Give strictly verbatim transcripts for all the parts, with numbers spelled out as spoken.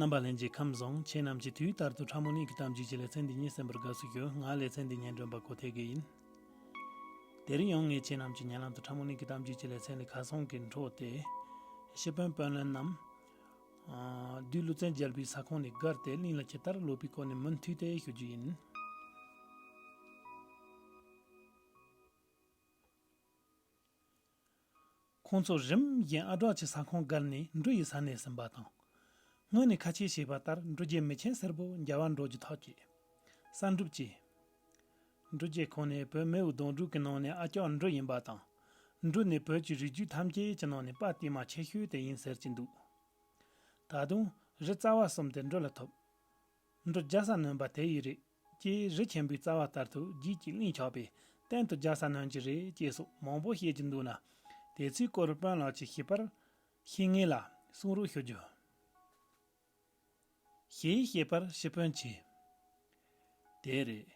རྣམ་པ་ལྷན་རྒྱས་ཁམས་བཟང་། ཁྱེད་རྣམས་ཀྱིས་དུས་ལྟར་དུ་ཁྲ་མོ་ནི་གི་གཏམ་རྒྱུད་ཀྱི་ལེ་ཚན་འདི་ཉིད་གསན་པར་དགའ་བསུ་ཞུ། ང་ལེ་ཚན་འདི་སྙན་སྒྲོན་པ་གོ་ཐེ་གི་ཡིན། དེ་རིང་ཡང་ངས་ཁྱེད་རྣམས་ཀྱི་སྙན་ལམ་དུ་ཁྲ་མོ་ནི་གི་གཏམ་རྒྱུད་ཀྱི་ལེ་ཚན་ལས་ཁ་སང་གི་འཕྲོ་སྟེ། ཤི་དཔོན་དཔོན་བློན་རྣམས། ཨ། བདུད་ཀླུ་བཙན་རྒྱལ་པོའི་ས་ཁོངས་ནས་བརྒལ་ཏེ་གླིང་ལ་ཇི་ལྟར་ལོག་པའི་སྐོར་ནས་མུ་མཐུད་དེ་ཞུ་རྒྱུ་ཡིན། ཁོང་ཚོ་རིམ་བཞིན་ཨ་བྲག་གི་ས་ཁོངས་བརྒལ་ནས་འབྲུ་ཡི་ས་ནས་ཟིན་པ་དང་། སྔོན་ནས་ཁ་ཆད་བྱས་པ་ལྟར་འབྲུ་རྒྱལ་མི་ཆེན་སེར་པོ་རྒྱལ་བ་འབྲོག་གི་ཐག་བཅད། གསར་འགྲུབ་ཀྱིས། འབྲུ་རྒྱལ་ཁོང་ནི་བོད་མིའུ་གདུང་དྲུག་གི་ནང་ནས་ཨ་ཅག་འབྲུ་ཡིན་པ་དང་། འབྲུ་ནི་བོད་ཀྱི་རིགས་རྒྱུད་ཐམས་ཅད་ཀྱི་ནང་ནས་དཔའ་དེ་མ་ཆེ་ཤོས་དེ་ཡིན་ཟེར་གྱི་འདུག། ད་དུང་རི་རྩ་བ་གསུམ་དེ་འབྲུ་ལ་ཐོབ། འབྲུ་རྒྱལ་ས་ནོན་པ་དེ་ཡི་རེད། ཅེས་རི་ཆེན་པོའི་རྩ་བ་ལྟར་དུ་རྒྱུད་ཀྱི་གླིང་ཆགས་པས་གཏན་དུ་རྒྱལ་ས་ནོན་གྱི་རེད་ཅེས་སོགས་མང་པོ་བཤད་ཀྱི་འདུག་ན། དེ་ཚོའི་སྐོར་དཔོན་ལགས་ཀྱིས་ཤེས་པར། ཤེས་ངེས་ལ་གསུང་རོགས་ཞུ་རྒྱུ། ཞེས་བཤད་པར་ཤི་དཔོན་གྱིས། དེ་རེད།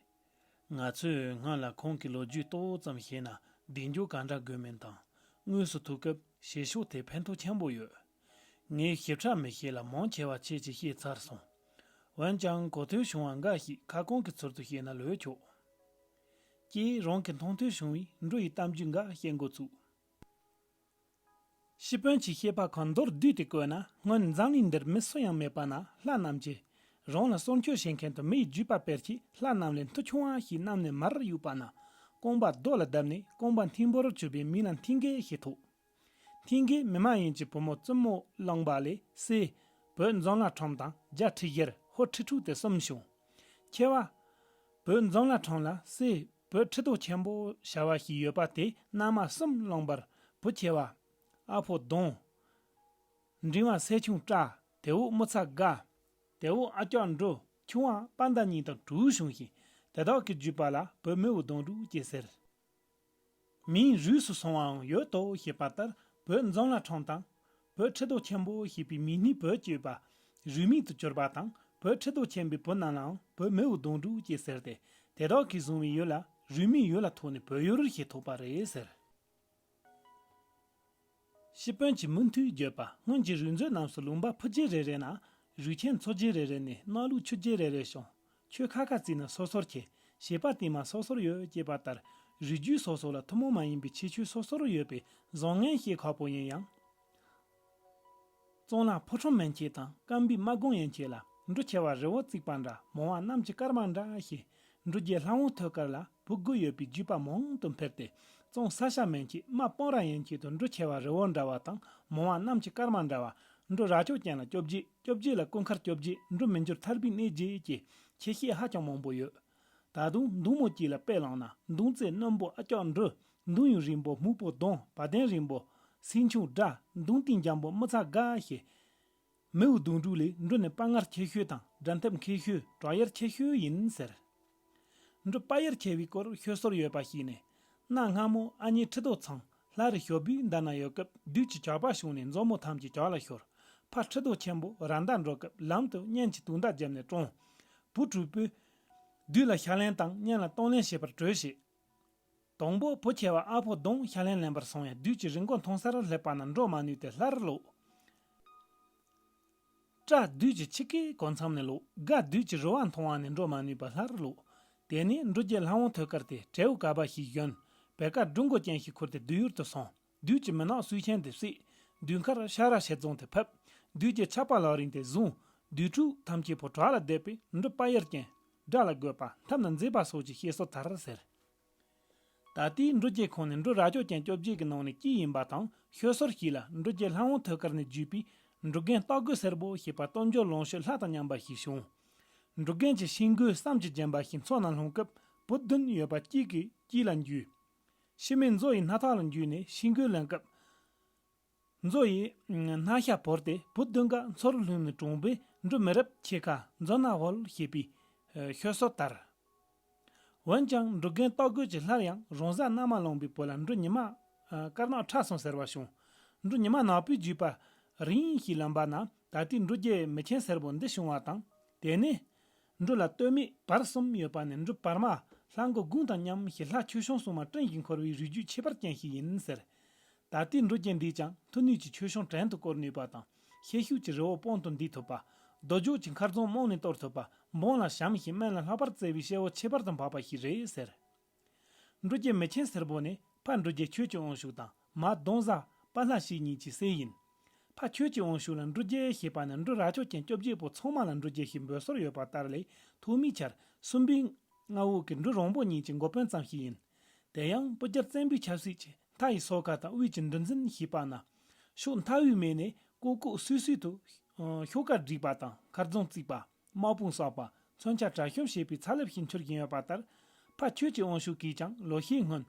ང་ཚོས་སྔོན་ལ་ཁོང་གི་ལོ་རྒྱུས་ཏོག་ཙམ་ཤེས་ན་བདེ་འཇུག་ག་འདྲ་དགོས་མིན་དང་དངོས་སུ་ཐུག་སྐབས་བྱེད་ཕྱོགས་དེ་ཕན་ཐོགས་ཆེན་པོ་ཡོད། ངས་ཞིབ་ཕྲ་མི་ཤེས་ལ་མང་ཆེ་བ་ཁྱེད་ཀྱིས་ཤེས་ཚར་སོང་། འོན་ཀྱང་གོ་ཐོས་བྱུང་བ་འགའ་ཞིག་ཁ་སྐོང་གི་ཚུལ་དུ་བཤད་ན་ལོས་ཆོག། ཅེས་རང་གི་མཐོང་ཐོས་བྱུང་བའི་འབྲུ་ཡི་གཏམ་རྒྱུད་འགའ་བཤད་འགོ་ཚུགས། ཤི་དཔོན་གྱིས་བཤད་པ་ཁོ་མདོར་བསྡུས་ཏེ་བཀོད་ན། སྔོན་འཛམ་གླིང་འདིར་མི་སུ་ཡང་མེད་པ་ན། ལྷ་རྣམས་ཀྱིས་རང་ལ་སྲོག་སྐྱོབ་བྱེད་མཁན་དུ་མི་ཡི་བརྒྱུད་པ་སྤེལ་ཆེད་ལྷ་རྣམས་ལས་མཐུ་ཆུང་བ་ཞིག་བསྣམས་ནས་མར་གཡུགས་པ་ན། རྐང་པ་རྡོ་ལ་བརྡབས་ནས་རྐང་པ་མཐིང་པོར་གྱུར་པས་མིང་ལ་མཐིང་གེ་ཞེས་ཐོགས། མཐིང་གེ་མི་མ་ཡིན་གྱི་བུ་མོ་བཙུན་མོ་བླངས་པ་ལས་སྲས་བོད་འཛོམས་ལྷ་ཁྲོམ་དང་རྒྱ་ཁྲི་ཞར་ཧོར་ཁྲི་ཕྲུག་སྟེ་གསུམ་བྱུང་། ཆེ་བ། བོད་འཛོམས་ལྷ་ཁྲོམ་ལ་སྲས་བོད་ཁྲི་རྡོ་ཆེན་པོ་བྱ་བ་ཞིག་ཡོད་པ་དེ་མནའ་མ་གསུམ་བླངས་པར་བུ་ཆེ་བ། ཨ་ཕོ་གདོང་། འབྲིང་བ་སེ་ཆུང་སྐྲ། དེ་འོག་མི་ཚ་དགའ། དེ་འོག་ཨ་ཅག་འབྲུ། ཆུང་བ་དཔའ་མདའ་གཉིས་དང་དྲུག་བྱུང་ཞིང་། དེ་དག་གི་བརྒྱུད་པ་ལ་བོད་མིའུ་གདུང་དྲུག་ཅེས་ཟེར། མིང་རུས་སུ་སོང་བའང་ཡོད་དོ་ཞེས་པ་ལྟར་བོད་འཛོམས་ལྷ་ཁྲོམ་དང་། བོད་ཁྲི་རྡོ་ཆེན་པོ་ཞེས་པའི་མིང་སྙིང་བོད་ཅེས་པ་རུས་མིང་དུ་གྱུར་པ་དང་། བོད་ཁྲི་རྡོ་ཆེན་པོའི་བུ་རྣམས་ལའང་བོད་མིའུ་གདུང་དྲུག་ཅེས་ཟེར་ཏེ། དེ་དག་གིས་བཟུང་བའི་ཡུལ་ལ་རུས་མིང་ཡུལ་ལ་ཐོགས་ནས་བོད་ཡུལ་ཞེས་ཐོགས་པ་རེད་ཟེར། ཤི་དཔོན་གྱིས་མུ་མཐུད་བརྗོད་པ། སྔོན་གྱི་རུས་མཛོད་རྣམས་སུ་ལུང་པ་ཕུ་རྒྱུད་རེ་རེ་ན་རུས་ཆེན་མཚོ་རྒྱུད་རེ་རེ་ནས་སྣ་ལུག་ཆུ་རྒྱུད་རེ་རེ་བྱུང་། ཆོས་ཁ་ཁ་བརྩིས་ན་སོ་སོར་ཁྱད། བྱེད་པ་དེ་མ་སོ་སོར་ཡོད་ཅེས་པ་ལྟར། རུས་རྒྱུད་སོ་སོ་ལ་ཐུན་མོང་མ་ཡིན་པའི་ཁྱད་ཆོས་སོ་སོར་ཡོད་པས་བཟང་ངན་བཤད་ཁག་པོ་ཡིན་ཡང་། གཙང་ལ་ཕོ་ཁྲོམ་མན་ཆད་དང་སྐམ་པའི་རྨ་དགོན་ཡན་ཆད་ལ་འབྲུ་ཆེ་བ་རི་བོ་བརྩིགས་པ་འདྲ། མང་བ་གནམ་གྱི་སྐར་མ་འདྲ་ཞེས་འབྲུ་རྒྱལ་ལྷ་དབང་ཐོད་དཀར་ལ་བུ་དགུ་ཡོད་པའི་བརྒྱུད་པ་མང་དུ་འཕེལ་ཏེ། གཙང་ས་ཤ་མན་ཆད་རྨ་སྤང་ར་ཡན་ཆད་དུ་འབྲུ་ཆེ་བ་རི་བོ་འདྲ་བ་དང་། མང་བ་གནམ་གྱི་སྐར་མ་འདྲ་བ། འབྲུ་རྭ་ཅོ་ཅན་ལ་བཅོ་བརྒྱད། བཅོ་བརྒྱད་ལ་སྐུ་མཁར་བཅོ་བརྒྱད། འབྲུ་མི་འགྱུར་ཐར་པའི་གནས་བརྒྱད་ཀྱི་ཁྱད་བཤད་ཧ་ཅང་མང་པོ་ཡོད། ད་དུང་མདུང་མོ་གཅིག་ལ་དཔེ་བླངས་ན། མདུང་རྩེ་རྣོན་པོ་ཨ་ཅག་འབྲུ། མདུང་ཡུ་རིང་པོ་སྨུག་པོ་གདོང་། བ་དན་རིང་པོ་སེང་ཆུང་སྒྲ། མདུང་ཏིང་འཇམ་པོ་མི་ཚ་དགའ་ཞེས། མིའུ་གདུང་དྲུག་ལས་འབྲུ་ནི་དཔའ་ངར་ཆེ་ཤོས་དང་འགྲན་ཐབས་མཁས་ཤོས། དྲག་ཡར་ཆེ་ཤོས་ཡིན་ཟེར། འབྲུ་དཔའ་ཡར་ཆེ་བའི་སྐོར་ཤོད་སྲོལ་ཡོད་པ་ཞིག་ནི། གནའ་སྔ་མོ་ཨ་མྱེས་ཁྲི་རྡོ་ཚང་ལྷ་རི་ཞོ་བུའི་མདའ་ན་ཡོད་སྐབས། བདུད་ཀྱི་ཇག་པ་བྱུང་ནས་མཛོ་མོ་ཐམས་ཅད་ཇག་ལ་ཤོར། ཕ་ཁྲི་རྡོ་ཆེན་པོ་ར་མདའ་འགྲོ་སྐབས་ལམ་དུ་གཉན་གྱིས་དུག་མདའ་བརྒྱབ་ནས་བཀྲོངས། བུ་དྲུག་པོས་བདུད་ལ་ཞྭ་ལན་དང་གཉན་ལ་གཏོང་ལེན་བྱེད་པར་གྲོས་བྱས། དང་པོ་བུ་ཆེ་བ་ཨ་ཕོ་གདོང་ཞྭ་ལན་ལེན་པར་སོང་ཡང་། བདུད་ཀྱི་རི་མགོ་མཐོང་སར་སླེབས་པ་ན་འགྲོ་མ་ནུས་ཏེ་སླར་ལོག། སྐྲ་བདུད་ཀྱི་ཆུ་སྐེད་གོ་མཚམས་ནས་ལོག། སྒ་བདུད་ཀྱི་རུ་བ་མཐོང་བ་ནས་འགྲོ་མ་ནུས་པར་སླར་ལོག། དེ་ནས་འབྲུ་རྒྱལ་ལྷ་དབང་ཐོད་དཀར་དེ་དྲེའུ་ག་པ་ཞིག་བཞོན། བེར་ཀ་སྦྲུལ་མགོ་ཅན་ཞིག་ཁུར་ཏེ་བདུད་ཡུལ་དུ་སོང་། བདུད་ཀྱི་མི་ནག་གསུས་ཆེན་དེ་བསད། བདུད་མཁར་ཤ་ར་ཤེད་རྫོང་དེ་ཕབ། བདུད་ཀྱི་ཆགས་པ་ལག་རིང་དེ་བཟུང་། བདུད་ཕྲུག་ཐམས་ཅད་པོ་བྲག་ལ་བསྡད་པས་འབྲུ་དཔའ་ཡར་ཅན། དགྲ་ལ་རྒོད་པ་འཐབ་ན་མཛེས་པ་སོགས་ཀྱི་བཤད་སྲོལ་དར་ཟེར། ད་ལྟའི་འབྲུ་རྒྱལ་ཁོང་ནི་འབྲུ་རྭ་ཅོ་ཅན་བཅོ་བརྒྱད་ཀྱི་ནང་ནས་གཅིག་ཡིན་པ་དང་། ཤོད་སྲོལ་ཞིག་ལ་འབྲུ་རྒྱལ་ལྷ་དབང་ཐོད་དཀར་ནས་བརྒྱུད་པའི་འབྲུ་རྒན་སྟག་རྒོད་སེར་པོ་ཞེས་པ་སྟོབས་འབྱོར་ལོངས་སྤྱོད་ལྷ་དང་མཉམ་པ་ཞིག་བྱུང་། འབྲུ་རྒན་གྱི་ཤིང་རྒོད་བསམ་གྱིས་བརྒྱན་པ་ཞིག་མཚོ་ནང་ལྷུང་སྐབས་བུ་བདུན་ཡོད་པ་གཅིག་གིས་དཀྱིལ་ལ་འཇུས། ཕྱི་མའི་མཛོ་ཡི་སྣ་ཐག་ལ་འཇུས་ནས་ཤིང་རྒོད་ལེན་སྐབས། མཛོ་ཡི་སྣ་ཤ་བོར་ཏེ་བུ་བདུན་ཀ་མཚོར་ལྷུང་ནས་གྲོངས་པས་འབྲུ་མི་རབས་ཕྱེད་ཀ་མཛོ་ནག་ཧོལ་ཞེས་པའི་ཤོད་སྲོལ་དར། འོན་ཀྱང་འབྲུ་རྒན་སྟག་རྒོད་ཀྱིས་སླར་ཡང་རང་བཟའ་མནའ་མ་བླངས་པའི་བུ་ལ་འབྲུ་ཉི་མ་དཀར་ནག་ཁྲ་སོང་ཟེར་བ་བྱུང་། འབྲུ་ཉི་མ་ནག་པོའི་བརྒྱུད་པ་རིང་ཞིག་ལམ་པ་ན་ད་ལྟའི་འབྲུ་རྒྱལ་མི་ཆེན་སེར་པོ་འདི་བྱུང་བ་དང་། དེ་ནས། འབྲུ་ལ་སྟོད་སྨད་བར་གསུམ་ཡོད་པ་ནས་འབྲུ་བར་མ་ལྷ་མགོ་དགུང་དང་མཉམ་ཞེས་ལྷ་ཆོས་སྐྱོང་སྲུང་མ་སྤྲིན་བཞིན་འཁོར་བའི་རིགས་རྒྱུད་ཁྱད་པར་ཅན་ཞིག་ཡིན་ཟེར། ད་ལྟའི་འབྲུ་རྒྱལ་འདིས་ཀྱང་མཐུ་ནུས་ཀྱི་ཆོས་སྐྱོང་བྲན་དུ་བཀོལ་ནུས་པ་དང་། ཤེད་ཤུགས་ཀྱི་རི་བོ་སྤང་དུ་འདེགས་ཐུབ་པ། རྡོ་རྗོགས་ཀྱི་མཁར་རྫོང་རྨོངས་ནས་གཏོར་ཐུབ་པ། འབངས་ལ་བྱམས་ཤིང་སྨན་ལ་ལྷག་པར་བརྩེ་བའི་སྐྱེ་བོ་ཁྱད་པར་དུ་འཕགས་པ་ཞིག་རེད་ཟེར། འབྲུག་རྒྱལ་མེ་ཆེན་སེར་པོ་ནི་ཕ་འབྲུག་རྒྱལ་ཆོས་ཀྱི་དབང་ཕྱུག་དང་མ་ལྡོང་བཟའ་པ་ལྷ་ཞིག་གཉིས་ཀྱི་སྲས་ཡིན། ཕ་ཆོས་ཀྱི་དབང་ཕྱུག་ལ་འབྲུག་རྒྱལ་ཞེས་པ་ནི་འབྲུག་ར་ཅོ་ཅན་བཅོ་བརྒྱད་པོ་ཚང་མ་ལ་འབྲུག་རྒྱལ་ཞེས་འབོད་སྲོལ་ཡོད་པ་ལྟར་ལས། ཐོག་མའི་ཆར་སུམ་པའི་མངའ་འོག་གི་འབྲུག་རོང་པོ་གཉིས་ཀྱི་འགོ་དཔོན་ཙམ་ཞིག་ཡིན། དེ་ཡང་སྤུ་རྒྱལ་བཙན་པོའི་ཆབ་སྲིད་ཀྱི་མཐའ་ཡི་སོ་ཁ་དང་དབུས་ཀྱི་འབྲུ་འཛིན་ཞེས་པ་ན། ཕྱོགས་མཐའ་དབུས་མེད་ནས་ཀོ་ཀོ་སུད་སུད་དུ་ཤོག་ཁ་བསྒྲིགས་པ་དང་མཁར་རྫོང་བརྩིགས་པ། དམག་དཔུང་གསོག་པ། མཚོན་ཆ་གྲ་ཤོམ་བྱེད་པའི་ཚ་རླབས་ཤིག་འཕྱུར་བཞིན་ཡོད་པ་ལྟར། ཕ་ཆོས་ཀྱི་དབང་ཕྱུག་གིས་ཀྱང་ལོ་ཤས་སྔོན།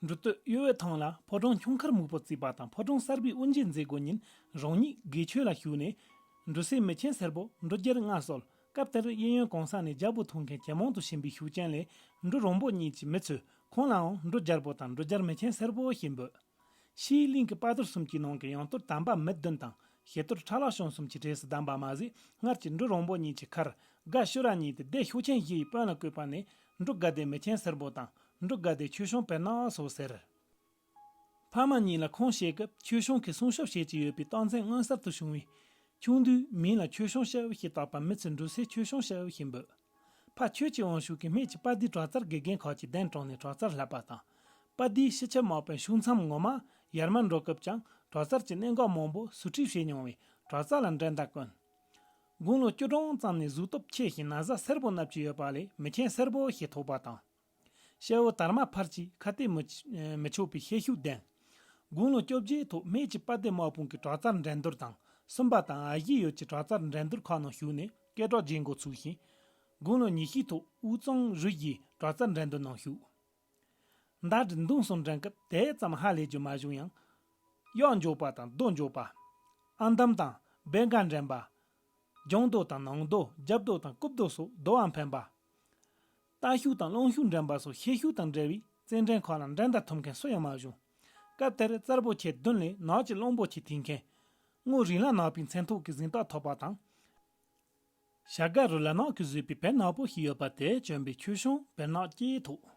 འབྲུག་སྟོད་གཡོ་བའི་ཐང་ལ་ཕོ་བྲང་ཁྱུང་མཁར་སྨུག་པོ་བརྩིགས་པ་དང་ཕོ་བྲང་གསར་པའི་དབུ་འབྱེད་མཛད་སྒོ་ཉིན་རང་ཉིད་དགེ་ཆོས་ལ་ཞུགས་ནས། འབྲུག་སྲས་མེ་ཆེན་སེར་པོ་འབྲུག་རྒྱལ་མངའ་གསོལ། སྐབས་དེར་གཡས་གཡོན་གང་ས་ནས་རྒྱལ་པོ་ཐུགས་མཁན་ཇེ་མང་དུ་ཕྱིན་པའི་ཤུགས་རྐྱེན་ལས། འབྲུག་རོང་པོ་གཉིས་ཀྱི་མི་ཚོས་ཁོང་ལའང་འབྲུག་རྒྱལ་པོ་དང་འབྲུག་རྒྱལ་མེ་ཆེན་སེར་པོ་ཞེས་འབོད། ཕྱིའི་གླིང་གི་དཔའ་རྟུལ་གསུམ་གྱི་ནང་གི་ཡང་སྟོད་དམ་པ་མི་བདུན་དང་ཞི་སྟོད་ཁྲ་ལག་ཤང་གསུམ་གྱི་གྲས་སུ་བདམས་པ་མ་ཟད། སྔར་གྱི་འབྲུག་རོང་པོ་གཉིས་ཀྱི་ཁར་དགའ་ཤོ་ར་གཉིས་ཏེ་སྡེ་ཤོ་ཆེན་བཞི་ཡི་དཔོན་ལ་བསྐོས་པ་ནི་འབྲུག་དགའ་སྡེ་མེ་ཆེན་སེར་པོ་དང་འབྲུག་དགའ་སྡེ་ཆོས་སྐྱོང་བེར་ནག་སོགས་ཟེར། ཕ་མ་གཉིས་ལ་ཁོང་བཤད་སྐབས་ཆོས་སྐྱོང་གི་སྲུང་སྐྱོབ་བྱེད་ཀྱི་ཡོད་པའི་རྟགས་མཚན་མངོན་གསལ་དུ་བྱུང་བས། ཆུང་དུས་མིང་ལ་ཆོས་སྐྱོང་ཞབས་ཞེས་བཏགས་པ་མི་ཚོས་འབྲུག་སྲས་ཆོས་སྐྱོང་ཞབས་ཞེས་འབོད། ཕ་ཆོས་ཀྱི་དབང་ཕྱུག་གིས་སྨད་ཀྱི་དཔའ་སྡེའི་དྲག་རྩལ་དགེ་རྒན་ཁག་ཅིག་གདན་དྲངས་ནས་དྲག་རྩལ་བསླབས་པ་དང་། དཔའ་སྡེའི་སྤྱི་ཁྱབ་དམག་དཔོན་ཕྱུག་མཚམས་ངོ་མ་ཡར་མར་འགྲོ་སྐབས་ཀྱང་དྲག་རྩལ་གྱི་གནད་འགག་མང་པོ་ཟུར་ཁྲིད་བྱས་མྱོང་བས་དྲག་རྩལ་ལ་འགྲན་ཟླ་དཀོན། དགུང་ལོ་བཅུ་གྲངས་ཙམ་ནས་གཟུགས་སྟོབས་ཆེ་ཞིང་ན་བཟའ་སེར་པོ་མནབས་ཀྱི་ཡོད་པ་ལས་མེ་ཆེན་སེར་པོ་ཞེས་ཐོགས་པ་དང་། སྐྱེ་བོ་དར་མ་ཕར་གྱིས་ཁ་གཏད་མི་མི་ཆོག་པའི་ཤེད་ཤུགས་ལྡན། དགུང་ལོ་བཅོ་བརྒྱད་ཐོག་སྨད་ཀྱི་དཔའ་སྡེ་དམག་དཔུང་གི་དྲག་རྩལ་འགྲན་བསྡུར་དང་། སུམ་པ་དང་ཨ་ཡེ་ཡོད་ཀྱི་དྲག་རྩལ་འགྲན་བསྡུར་ཁག་ནང་ཞུགས་ནས་སྐད་གྲགས་རྒྱས་འགོ་ཚུགས་ཤིང་། དགུང་ལོ་ཉི་ཤུའི་ཐོག་དབུས་གཙང་རུ་བཞིའི་དྲག་རྩལ་འགྲན་བསྡུར་ནང་ཞུགས། མདའ་གྲི་མདུང་གསུམ་འགྲན་སྐབས་དེ་ཙམ་ཧ་ལས་རྒྱུ་མ་བྱུང་ཡང་། གཡག་འཇོག་པ་དང་རྡོ་འཇོག་པ། ཨ་འདམ་དང་སྦེ་འགའ་འགྲན་པ། ལྗང་རྡོ་དང་ནང་རྡོ། རྒྱབ་རྡོ་དང་རྐུབ་རྡོ་སོགས་རྡོ་བ་འཕེན་པ། རྟ་ཤུགས་དང་རླུང་ཤུགས་འགྲན་པ་སོགས་ཤེད་ཤུགས་དང་འབྲེལ་བའི་རྩེད་འགྲན་ཁག་ལ་འགྲན་ཟླ་ཐུབ་མཁན་སུ་ཡང་མ་བྱུང་། སྐབས་དེར་རྩར་པོ་ཆེ་བདུན་ལས་ནགས་ཀྱི་གླང་པོ་ཆེ་འཐེན་མཁན། སྔོ་རིང་ལ་ནག་པའི་མཚན་ཐོགས་ཀྱི་གཟེངས་རྟགས་ཐོབ་པ་དང་། བྱ་དགའ་རུ་ལ་ནག་གིས་བཟོས་པའི་བེར་ནག་པོ་ཞིག་ཡོད་པ་དེ་གྱོན་པའི་ཆོས་སྐྱོང་བེར་ནག་ཅེས་ཐོགས།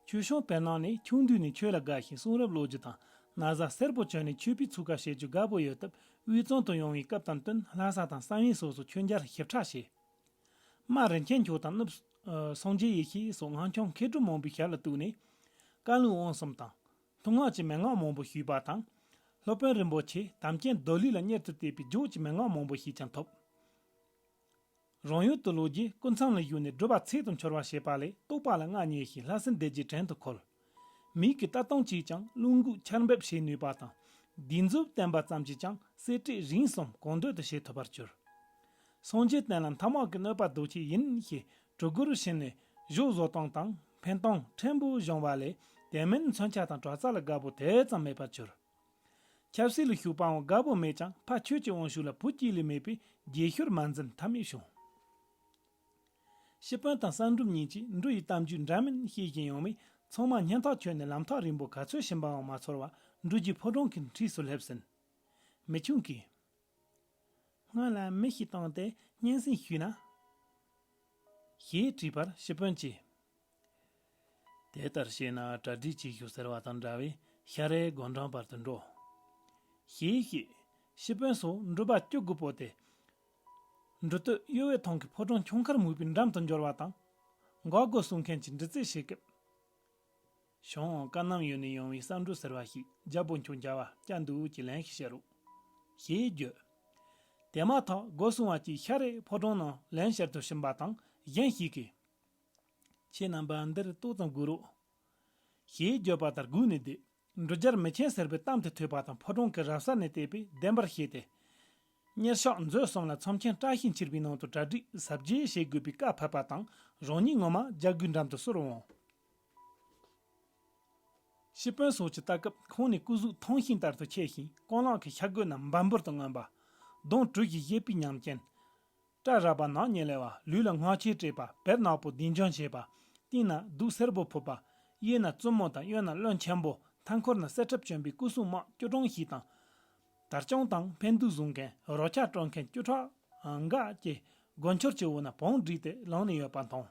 ཆོས་སྐྱོང་བེར་ནག་ནི་ཆུང་དུས་ནས་ཆོས་ལ་དགའ་ཞིང་གསུང་རབ་ཀློག་རྒྱུ་དང་ན་བཟའ་སེར་པོ་གྱོན་ནས་ཆོས་པའི་ཚུགས་ཀ་བྱེད་རྒྱུ་དགའ་པོ་ཡོད་སྟབས། དབུས་གཙང་དུ་ཡོང་བའི་སྐབས་དང་བསྟུན་ལྷ་ས་དང་བསམ་ཡས་སོགས་སུ་ཆོས་མཇལ་ཞིབ་ཕྲ་བྱས། རྨ་རིན་ཆེན་མཆོག་དང་གནུབས་སངས་རྒྱས་ཡེ་ཤེས་སོགས་ངག་འཁྱོངས་མཁས་གྲུབ་མང་པོའི་ཞབས་ལ་གཏུགས་ནས། བཀའ་ལུང་དབང་གསུམ་དང་། མཐུན་སྔགས་ཀྱི་མན་ངག་མང་པོ་ཞུས་པ་དང་། སློབ་དཔོན་རིན་པོ་ཆེ་དམ་ཅན་རྡོར་ལི་ལ་གཉེར་དུ་གཏད་པའི་སྒྱོགས་ཀྱི་མན་ངག་མང་པོ་ཞིག་ཀྱང་ཐོབ། རང་ཡུལ་དུ་ལོག་རྗེས་སྐུ་མཚམས་ལ་བཞུགས་ནས་སྒྲུབ་པ་ཚིག་ཏུ་འཆོར་བ་བྱེད་པ་ལས་རྟོགས་པ་ལ་མངའ་བརྙེས་ཤིང་ལྷ་སྲིན་སྡེ་བརྒྱད་བྲན་དུ་འཁོལ། མིག་གི་ལྟ་སྟངས་ཀྱིས་ཀྱང་བློ་འགུག་འཆར་འབེབས་བྱེད་ནུས་པ་དང་། བདུད་འཛོམས་བསྟན་པ་ཙམ་གྱིས་ཀྱང་གསེར་བྲིས་རིང་གསུམ་གང་འདོད་དུ་བྱེད་ཐུབ་པར་གྱུར། སངས་རྒྱས་བསྟན་ལ་མཐའ་དམག་གི་གནོད་པ་ཟློག་ཆེད་ཡིན་ཞེས་གྲུ་གུར་བྱིན་ནས་གཞུ་བཟོ་སྟངས་དང་འཕེན་སྟངས་ཕྲན་བུ་སྦྱོང་བ་ལས། དེ་མིན་མཚོན་ཆ་དང་དྲག་རྩལ་ལ་དགའ་པོ་དེ་ཙམ་མེད་པར་གྱུར། ཆབ་སྲིད་ལ་ཞུགས་པའང་དགའ་པོ་མེད་ཀྱང་ཕ་ཆོས་ཀྱི་དབང་ཕྱུག་ལ་བུ་གཅིག་ལས་མེད་པས་རྗེས་ཤུལ་མ་འཛིན་ཐབས་མེད་བྱུང་། ཤི་དཔོན་དང་བསམ་གྲུབ་གཉིས་ཀྱིས་འབྲུ་ཡི་གཏམ་རྒྱུད་འདྲ་མིན་བཤད་བཞིན་ཡོང་བས་ཚང་མ་སྙན་ཐག་ཆོད་ནས་ལམ་ཐག་རིང་པོ་ག་ཚོད་ཕྱིན་པའང་མ་ཚོར་བར་འབྲུ་རྒྱལ་ཕོ་བྲང་གི་འཁྲིས་སུ་སླེབས་ཟིན། མི་ཆུང་གིས། སྔོན་ལ་མི་ཞིག་བཏང་སྟེ་སྙན་སེང་ཞུས་ན། ཞེས་དྲིས་པར་ཤི་དཔོན་གྱིས། དེ་ལྟར་བྱས་ན་གྲ་སྒྲིག་བྱེད་ཤོག་ཟེར་བ་དང་འདྲ་བས་ཤ་རེ་དགོན་འགྲམ་བར་དུ་འགྲོ། ཞེས་བཤད། ཤི་དཔོན་སོགས་འབྲུ་པ་བཅུ་དགུ་པོ་དེ། འབྲུ་སྟོད་གཡོ་བའི་ཐང་གི་ཕོ་བྲང་ཁྱུང་མཁར་སྨུག་པོའི་འགྲམ་དུ་འབྱོར་བ་དང་། འགག་སྒོ་སྲུང་མཁན་གྱིས་འདྲི་རྩད་བྱེད་སྐབས། བྱང་བཀའ་གནང་ཡུལ་ནས་ཡོང་བའི་བསམ་འགྲུབ་ཟེར་བ་ཞིག་རྒྱལ་པོ་མཆོག་མཇལ་བར་བཅར་འདུག་ཅེས་ལན་ཞིག་བཤད་རོགས། ཞེས་བརྗོད། དེ་མ་ཐག་སྒོ་སྲུང་བ་གཅིག་ཤ་རེ་ཕོ་བྲང་ནང་ལན་བཤད་དུ་ཕྱིན་པ་དང་གཞན་ཞིག་གིས། ཁྱེད་རྣམ་པ་འདིར་ཏོག་ཙམ་སྒུག་རོགས། ཞེས་བརྗོད་པ་ལྟར་སྒུག་ནས་བསྡད། འབྲུག་རྒྱལ་མེ་ཆེན་སེར་པོའི་གཏམ་དེ་ཐོས་པ་དང་ཕོ་བྲང་གི་རབ་གསལ་ནས་བལྟས་པས་བདེན་པར་ཤེས་ཏེ། གཉེར་ཕྱག་མཛོད་གསུམ་ལ་ཚོམས་ཆེན་བཀྲ་ཤིས་འཁྱིལ་པའི་ནང་དུ་གྲ་སྒྲིག་གཟབ་རྒྱས་བྱེད་དགོས་པའི་བཀའ་ཕབ་པ་དང་རང་ཉིད་ངོ་མ་རྒྱལ་སྒོའི་འགྲམ་དུ་གསོལ་འོང་། ཤི་དཔོན་སོགས་ཀྱིས་ལྟ་སྐབས་ཁོང་ནི་སྐུ་གཟུགས་ཐང་ཤིང་ལྟར་དུ་ཆེ་ཞིང་རྐང་ལག་གི་ཤ་རྒོད་རྣམས་འབར་འབུར་དུ་མངོན་པ། གདོང་གྲུ་བཞིན་བཞད་པའི་ཉམས་ཅན། སྐྲ་རལ་པ་ནག་ཉེ་ལེ་བ། ལུས་ལ་སྔགས་ཆས་སྤྲས་པ། བེར་ནག་པོ་ལྡེམ་ལྗོན་བྱས་པ། སྟེང་ན་གདུགས་སེར་པོ་ཕུབ་པ། གཡས་ན་བཙུན་མོ་དང་གཡོན་ན་བློན་ཆེན་པོ། མཐའ་འཁོར་ན་གསེར་ཁྲབ་གྱོན་པའི་སྐུ་སྲུང་དམག་བཅུ་གྲངས་ཤིག་དང་། དར་དཔྱང་དང་འཕན་གདུགས་བཟུང་མཁན་རོ་ཁྱ་དཀྲོལ་མཁན་བཅུ་ཕྲག་འགའ་བཅས་སྒོ་མཆོར་གྱི་འོག་ན་བོང་བསྒྲིགས་ཏེ་ལངས་ནས་ཡོད་པ་མཐོང་།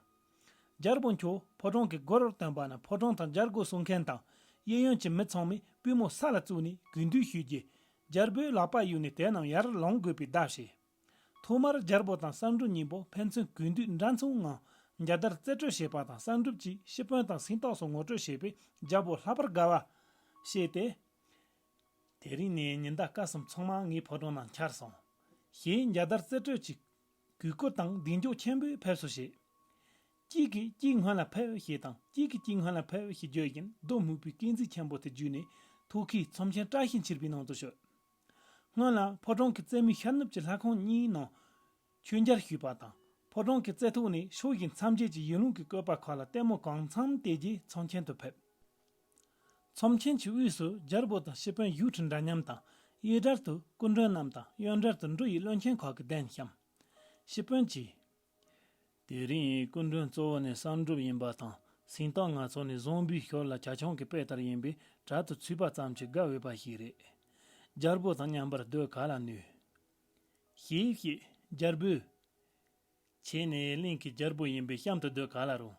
རྒྱལ་པོ་མཆོག་ཕོ་བྲང་གི་སྒོར་ཐོན་པ་ན་ཕོ་བྲང་དང་རྒྱལ་སྒོ་སྲུང་མཁན་དང་གཡས་གཡོན་གྱི་མི་ཚང་མས་པུས་མོ་ས་ལ་བཙུགས་ནས་གུས་འདུད་ཞུས་རྗེས། རྒྱལ་པོས་ལག་པ་གཡུགས་ནས་དེ་རྣམས་ཡར་ལངས་དགོས་པའི་བརྡ་བྱས། ཐོག་མར་རྒྱལ་པོ་དང་གསར་འགྲུབ་གཉིས་པོ་ཕན་ཚུན་གུས་འདུད་འདྲ་མཚུངས་ངང་མཇལ་དར་རྩེ་སྤྲོད་བྱས་པ་དང་། གསར་འགྲུབ་ཀྱིས་ཤི་དཔོན་དང་སིང་སྟག་སོགས་ངོ་སྤྲོད་བྱས་པས་རྒྱལ་པོ་ལྷག་པར་དགའ་བ་བྱས་ཏེ། དེ་རིང་ནས་ཉི་ཟླ་སྐར་གསུམ་ཚང་མ་ངའི་ཕོ་བྲང་ནང་འཁྱར་སོང་། ཞེས་མཇལ་དར་རྩེ་སྤྲོད་ཀྱི་གུས་བཀུར་དང་གདེང་འཇོག་ཆེན་པོས་ཕེབས་བསུ་བྱས། གཅིག་གིས་གཅིག་སྔོན་ལ་ཕེབས་ཞེས་དང་། གཅིག་གིས་གཅིག་སྔོན་ལ་ཕེབས་ཞེས་བརྗོད་བཞིན་རྡོ་སྨུག་པོའི་སྐས་འཛེག་ཆེན་པོ་དེ་བརྒྱུད་ནས་ཐོག་ཁའི་ཚོམས་ཆེན་བཀྲ་ཤིས་འཁྱིལ་པའི་ནང་དུ་ཤོར། སྔོན་ལ་ཕོ་བྲང་གི་རྩེ་མོའི་ཤར་ནུབ་ཀྱི་ལྷ་ཁང་གཉིས་ནང་མཆོད་མཇལ་ཞུས་པ་དང་། ཕོ་བྲང་གི་རྩེ་ཐོག་ནས་ཕྱོགས་བཞི་མཚམས་བརྒྱད་ཀྱི་ཡུལ་ལུང་གི་བཀོད་པ་ཁག་ལ་ལྟད་མོ་གང་འཚམ་བལྟས་རྗེས་ཚོམས་ཆེན་དུ་ཕེབས། ཚོམས་ཆེན་གྱི་དབུས་སུ་རྒྱལ་པོ་དང་ཤི་དཔོན་བཞུགས་ཁྲི་འདྲ་མཉམ་དང་། གཡས་གྲལ་དུ་སྐུ་མགྲོན་རྣམས་དང་། གཡོན་གྲལ་དུ་འབྲུ་ཡི་བློན་ཆེན་ཁག་གི་གདན་བཤམས། ཤི་དཔོན་གྱིས། དེ་རིང་སྐུ་མགྲོན་གཙོ་བོ་ནི་གསར་འགྲུབ་ཡིན་པ་དང་། སེང་སྟག་ང་ཚོ་ནི་བཟང་པོའི་ཞོར་ལ་གྱ་ཆང་གི་དཔེ་ལྟར་ཡིན་པས་གྲལ་དུ་ཚུད་པ་ཙམ་གྱིས་དགའ་འོས་པ་ཞིག་རེད། རྒྱལ་པོ་དང་མཉམ་པར་སྡོད་ག་ལ་ནུས། ཞེས་བཤད། རྒྱལ་པོས། ཁྱེད་ནི་གླིང་གི་རྒྱལ་པོ་ཡིན་པས་གཤམ་དུ་སྡོད་ག་ལ་རུང་།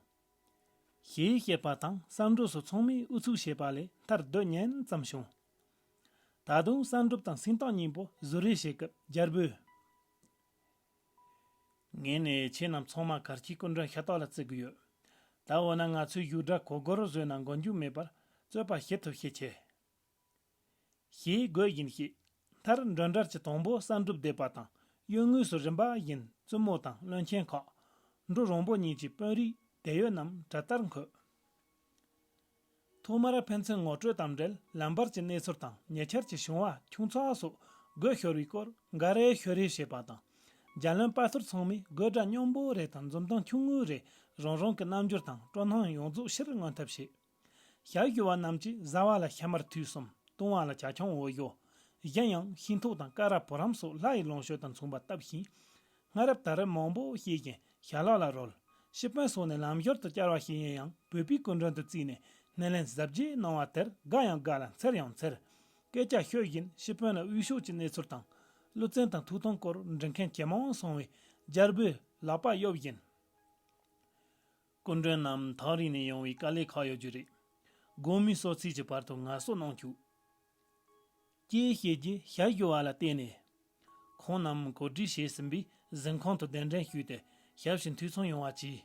ཞེས་བཤད་པ་དང་། གསར་འགྲུབ་སོགས་ཚང་མས་ཨུ་ཚུགས་བྱས་པ་ལས་མཐར་སྡོད་ཉན་ཙམ་བྱུང་། ད་དུང་གསར་འགྲུབ་དང་སེང་སྟག་གཉིས་པོ་ཟུར་རེས་བྱེད་སྐབས་རྒྱལ་པོས། ངས་ནི་ཁྱེད་རྣམས་ཚང་མ་གར་སྐྱེས་སྐུ་མགྲོན་ཤ་སྟག་ལ་བརྩི་གི་ཡོད། ད་འོ་ན་ང་ཚོའི་བཞུགས་གྲལ་གོ་སྒོར་བཟོས་ན་མགོ་མཇུག་མེད་པར་རྩོད་པ་བྱེད་ཐུབ་ཤས་ཆེ། ཞེས་དགོད་བཞིན་བཤད། མཐར་མགྲོན་གྲལ་གྱི་དང་པོ་གསར་འགྲུབ་བསྡད་པ་དང་། གཡོན་ངོས་སུ་རིམ་པ་བཞིན་བཙུན་མོ་དང་བློན་ཆེན་ཁག་འབྲུ་རོང་པོ་གཉིས་ཀྱི་དཔོན་རིགས་དེད་ཡོད་རྣམས་གྲལ་ལྟར་འཁོད། ཐོག་མར་ཕན་ཚུན་ངོ་སྤྲོད་དང་འབྲེལ་ལམ་བར་གྱི་གནས་ཚུལ་དང་ཉེ་ཆར་གྱི་བྱུང་བ་ཆུང་ཚགས་སོགས་དགོད་ཤོར་བའི་སྐོར་འགའ་རེ་ཤོད་རེས་བྱེད་པ་དང་། རྒྱལ་བློན་དཔའ་ཐུལ་ཚང་མས་དགོད་སྒྲ་སྙོམས་པོ་རེ་དང་འཛུམ་མདངས་ཆུང་ངུ་རེ་རང་རང་གི་རྣམ་འགྱུར་དང་སྤྲོ་སྣང་ཡོངས་རྫོགས་ཕྱིར་མངོན་ཐབས་བྱེད། ཞབས་ཞུ་བ་རྣམས་ཀྱིས་བཟའ་བ་ལ་ཤ་མར་ཐུད་གསུམ། བཏུང་བ་ལ་ཇ་ཆང་འོ་ཞོ། གཞན་ཡང་ཤིང་ཐོག་དང་ཀ་ར་བུ་རམ་སོགས་ལྷ་ཡི་ལོངས་སྤྱོད་དང་མཚུངས་པ་བཏབ་ཤིང་། སྔ་རབས་ད་རེས་མང་པོ་བཤད་བཞིན་ཞལ་ལག་ལ་རོལ། ཤི་དཔོན་སོགས་ནས་ལམ་ཞོར་དུ་བཅར་བ་ཞིག་ཡིན་ཡང་བོད་པའི་སྐུ་མགྲོན་དུ་བརྩིས་ནས་སྣེ་ལེན་གཟབ་རྒྱས་གནང་བ་དེར་དགའ་ཡང་དགའ་ལ་འཚེར་ཡང་འཚེར། སྐད་ཆ་ཤོད་བཞིན་ཤི་དཔོན་ལ་དབུས་ཕྱོགས་ཀྱི་གནས་ཚུལ་དང་། ཀླུ་བཙན་དང་ཐུགས་དམ་སྐོར་འདྲི་མཁན་ཇེ་མང་སོང་བས་རྒྱལ་པོས་ལག་པ་གཡོབ་བཞིན། སྐུ་མགྲོན་རྣམས་ཐག་རིང་ནས་ཡོང་བའི་དཀའ་ལས་ཁག་ཡོད་རྒྱུ་རེད། དགོང་མོའི་གསོལ་ཚིགས་ཀྱི་བར་དུ་ངལ་གསོ་གནང་བཅུག་ཅེས་བཤད་རྗེས་ཞབས་ཞུ་བ་ལ་བལྟས་ནས། ཁོང་རྣམས་གོ་སྒྲིག་བྱས་ཟིན་པས་གཟིམ་ཁང་དུ་གདན་འདྲེན་ཞུས་ཏེ་ཞབས་ཕྱི་འཐུས་ཚང་ཡོང་བ་གྱིས།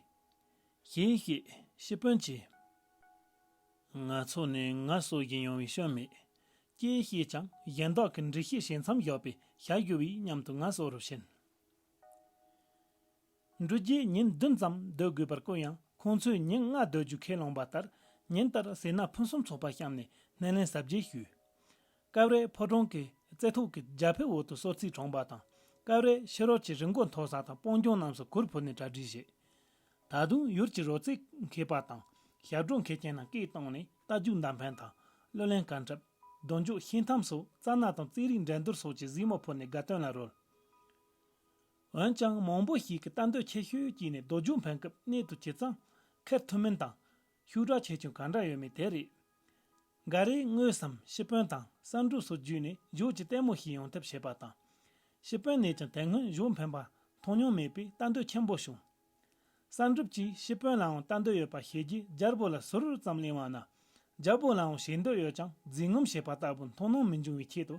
ཞེས་བཤད། ཤི་དཔོན་གྱིས། ང་ཚོ་ནི་ངལ་གསོ་བཞིན་ཡོང་བའི་སྐྱོན་མེད། ཅེས་བཤད་ཀྱང་གཞན་དག་གིས་འགྲེལ་བཤད་བྱེད་མཚམས་བཞག་པས་ཞབས་ཞུ་བས་མཉམ་དུ་ངལ་གསོ་རུ་ཕྱིན། འགྲུལ་རྗེས་ཉིན་བདུན་ཙམ་སྡོད་དགོས་པར་བཀོད་ཡང་ཁོང་ཚོས་ཉིན་ལྔ་སྡོད་རྒྱུ་ཁས་བླངས་པ་ལྟར་ཉིན་ལྟར་སེར་སྣ་ཕུན་སུམ་ཚོགས་པ་བཤམས་ནས་སྣེ་ལེན་གཟབ་རྒྱས་ཞུས། སྐབས་རེ་ཕོ་བྲང་གི་རྩེ་ཐོག་གི་རྒྱ་ཕིབས་འོག་ཏུ་གསོལ་ཚིགས་དྲངས་པ་དང་། སྐབས་རེ་ཕྱི་རོལ་གྱི་རི་མགོ་མཐོ་ས་དང་སྤང་ལྗོངས་རྣམས་སུ་གུར་ཕུབ་ནས་གྲ་སྒྲིག་བྱས། ད་དུང་ཡུལ་གྱི་རོལ་རྩེད་མཁས་པ་དང་ཞབས་བྲོ་མཁས་ཅན་རྣམས་སྐད་བཏང་ནས་རྟ་རྒྱུག་མདའ་འཕེན་དང་གླུ་ལེན་རྐང་འཁྲབ། རྡོ་འཇུག་ཤིང་ཐམ་སོགས་རྩྭ་སྣ་དང་རྩེད་རིགས་འགྲན་བསྡུར་སོགས་ཀྱི་གཟིགས་མོ་ཕུལ་ནས་དགའ་སྟོན་ལ་རོལ། འོན་ཀྱང་མང་པོ་ཞིག་གིས་ལྟ་འདོད་ཆེ་ཤོས་ཀྱིས་ནི་རྡོ་རྒྱུག་འཕེན་སྐབས་གནད་དུ་ཇི་ཙམ་འཁེལ་ཐུབ་མིན་དང་ཤུགས་དྲག་ཆེ་ཆུང་གང་འདྲ་ཡོད་མེད་དེ་རེད། འགའ་རེས་དངོས་སམ་ཤི་དཔོན་དང་གསར་འགྲུབ་སོགས་བརྒྱུད་ནས་ཞོགས་ཀྱི་ལྟད་མོ་ཞིག་ཡོང་ཐབས་བྱེད་པ་དང་། ཤི་དཔོན་ནས་ཀྱང་དེ་སྔོན་ཞོགས་འཕེན་པ་མཐོང་མྱོང་མེད་པས་ལྟ་འདོད་ཆེན་པོ་བྱུང་། གསར་འགྲུབ་ཀྱིས་ཤི་དཔོན་ལའང་ལྟ་འདོད་ཡོད་པ་ཤེས་རྗེས་རྒྱལ་པོ་ལ་ཟུར་ཙམ་གླེང་བ་ན། རྒྱལ་པོ་ལའང་ཞེ་འདོད་ཡོད་ཀྱང་རྫིག་ངོམ་བྱེད་པ་ལྟ་བུ་མཐོང་སྣང་མི་འབྱུང་བའི་ཆེད་དུ་